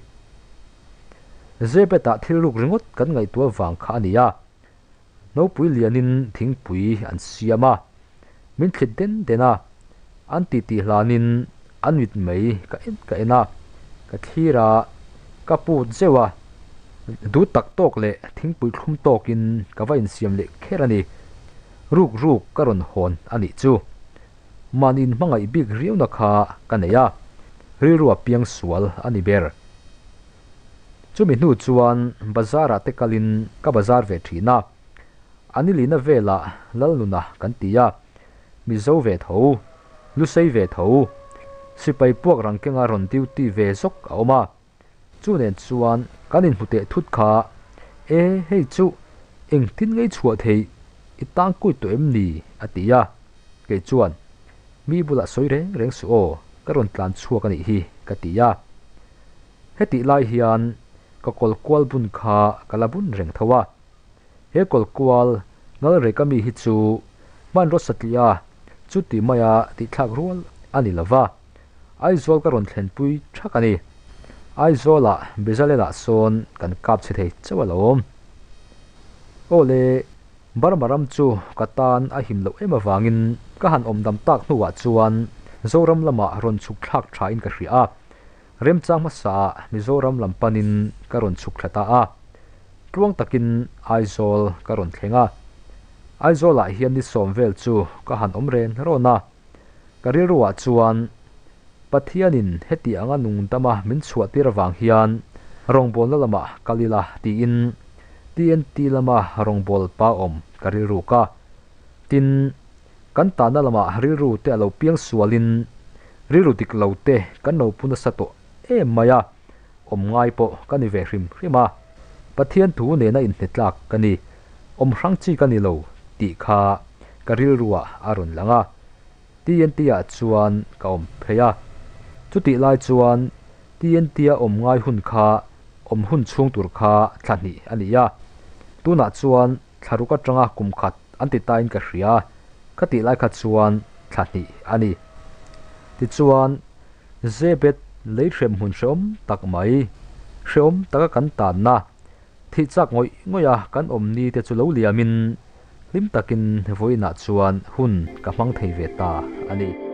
Zebetah thil ruk ringawt kan ngaihtuah vang kha a ni a. Nopui lianin thingpui an siam a, min thlit den den a, an titi hlanin an mit mai ka en ka en a, ka thlir a, ka put zeuh a, duh tak tawk leh thingpui thlum tawkin ka va insiam leh kher a ni. Ruk ruk ka rawn hawn a nih chu. Mahni inhmangaih bik riauna kha ka nei a, rilrua piang sual a ni ber. Chumi hnu chuan bazar ah te kalin ka bazar ve thin a, a nilina velah Lalnuna kan ti a, Mizo ve tho, Lusei ve tho, sipai puak rang kenga rawn duty ve zawk a awm a. Chu nen chuan kan inhmu teh thut kha, E, hei chu engtin ngei chhuah theih i tang kui tawh em ni? a ti a. Kei chuan, Mi bulah sawi reng reng suh aw, ka rawn tlan chhuak a nih hi, ka ti a. Hetih lai hian ka kawl kual bun kha ka la bun reng tho a. He kawl kual ngal rek ami hi chu hmanraw satliah chuti maia tihthlak rual a ni lo va. Aizawl ka rawn thlenpui thak a ni. Aizawlah Bezalel-ah sawn kan kap chhe thei chauh alawm. Aw le, Burma ram chu ka tan a him loh em avangin ka han awm dam tak hnuah chuan Zoram lamah rawn chhuk thlak thain ka hria a. Remchang hmasaah Mizoram lam panin ka rawn chhuk thla ta a. Tluang takin Aizawl ka rawn thleng a. Aizawlah hian ni 10 vel chu ka han awm ren rawn a. Ka rilruah chuan Pathianin heti anga nungdama min chhuahtir avang hian rawngbawlna lamah kal ila tiin TNT lama rawngbâwl pa awm ka rilruk a. Tin, kan tahna lamah rilru te a lo piang sualin rilru dik lo te kan lo pu nasa tawh em mai a, awm ngai pawh ka ni ve hrim hrim a. Pathian thu nena inhnetlak ka ni, awm hrang chi ka ni lo tih kha ka rilruah a rawn lang a. TNT ah chuan ka awm phei a. Chutih lai chuan TNT a awm ngai hun kha awm hun chhung tur kha thla hnih a ni a. Tunah chuan thla ruk atanga kum khat an ti tain ka hria, ka tih lai kha chuan thla hnih a ni. Tichuan, Zebet lei hrem hmun hrehawm tak mai, hrehawm taka kan tanna, thih chak ngawih ngawih a kan awm ni te chu lo liamin hlim takin vawiinah chuan hun ka hmang thei ve ta a ni.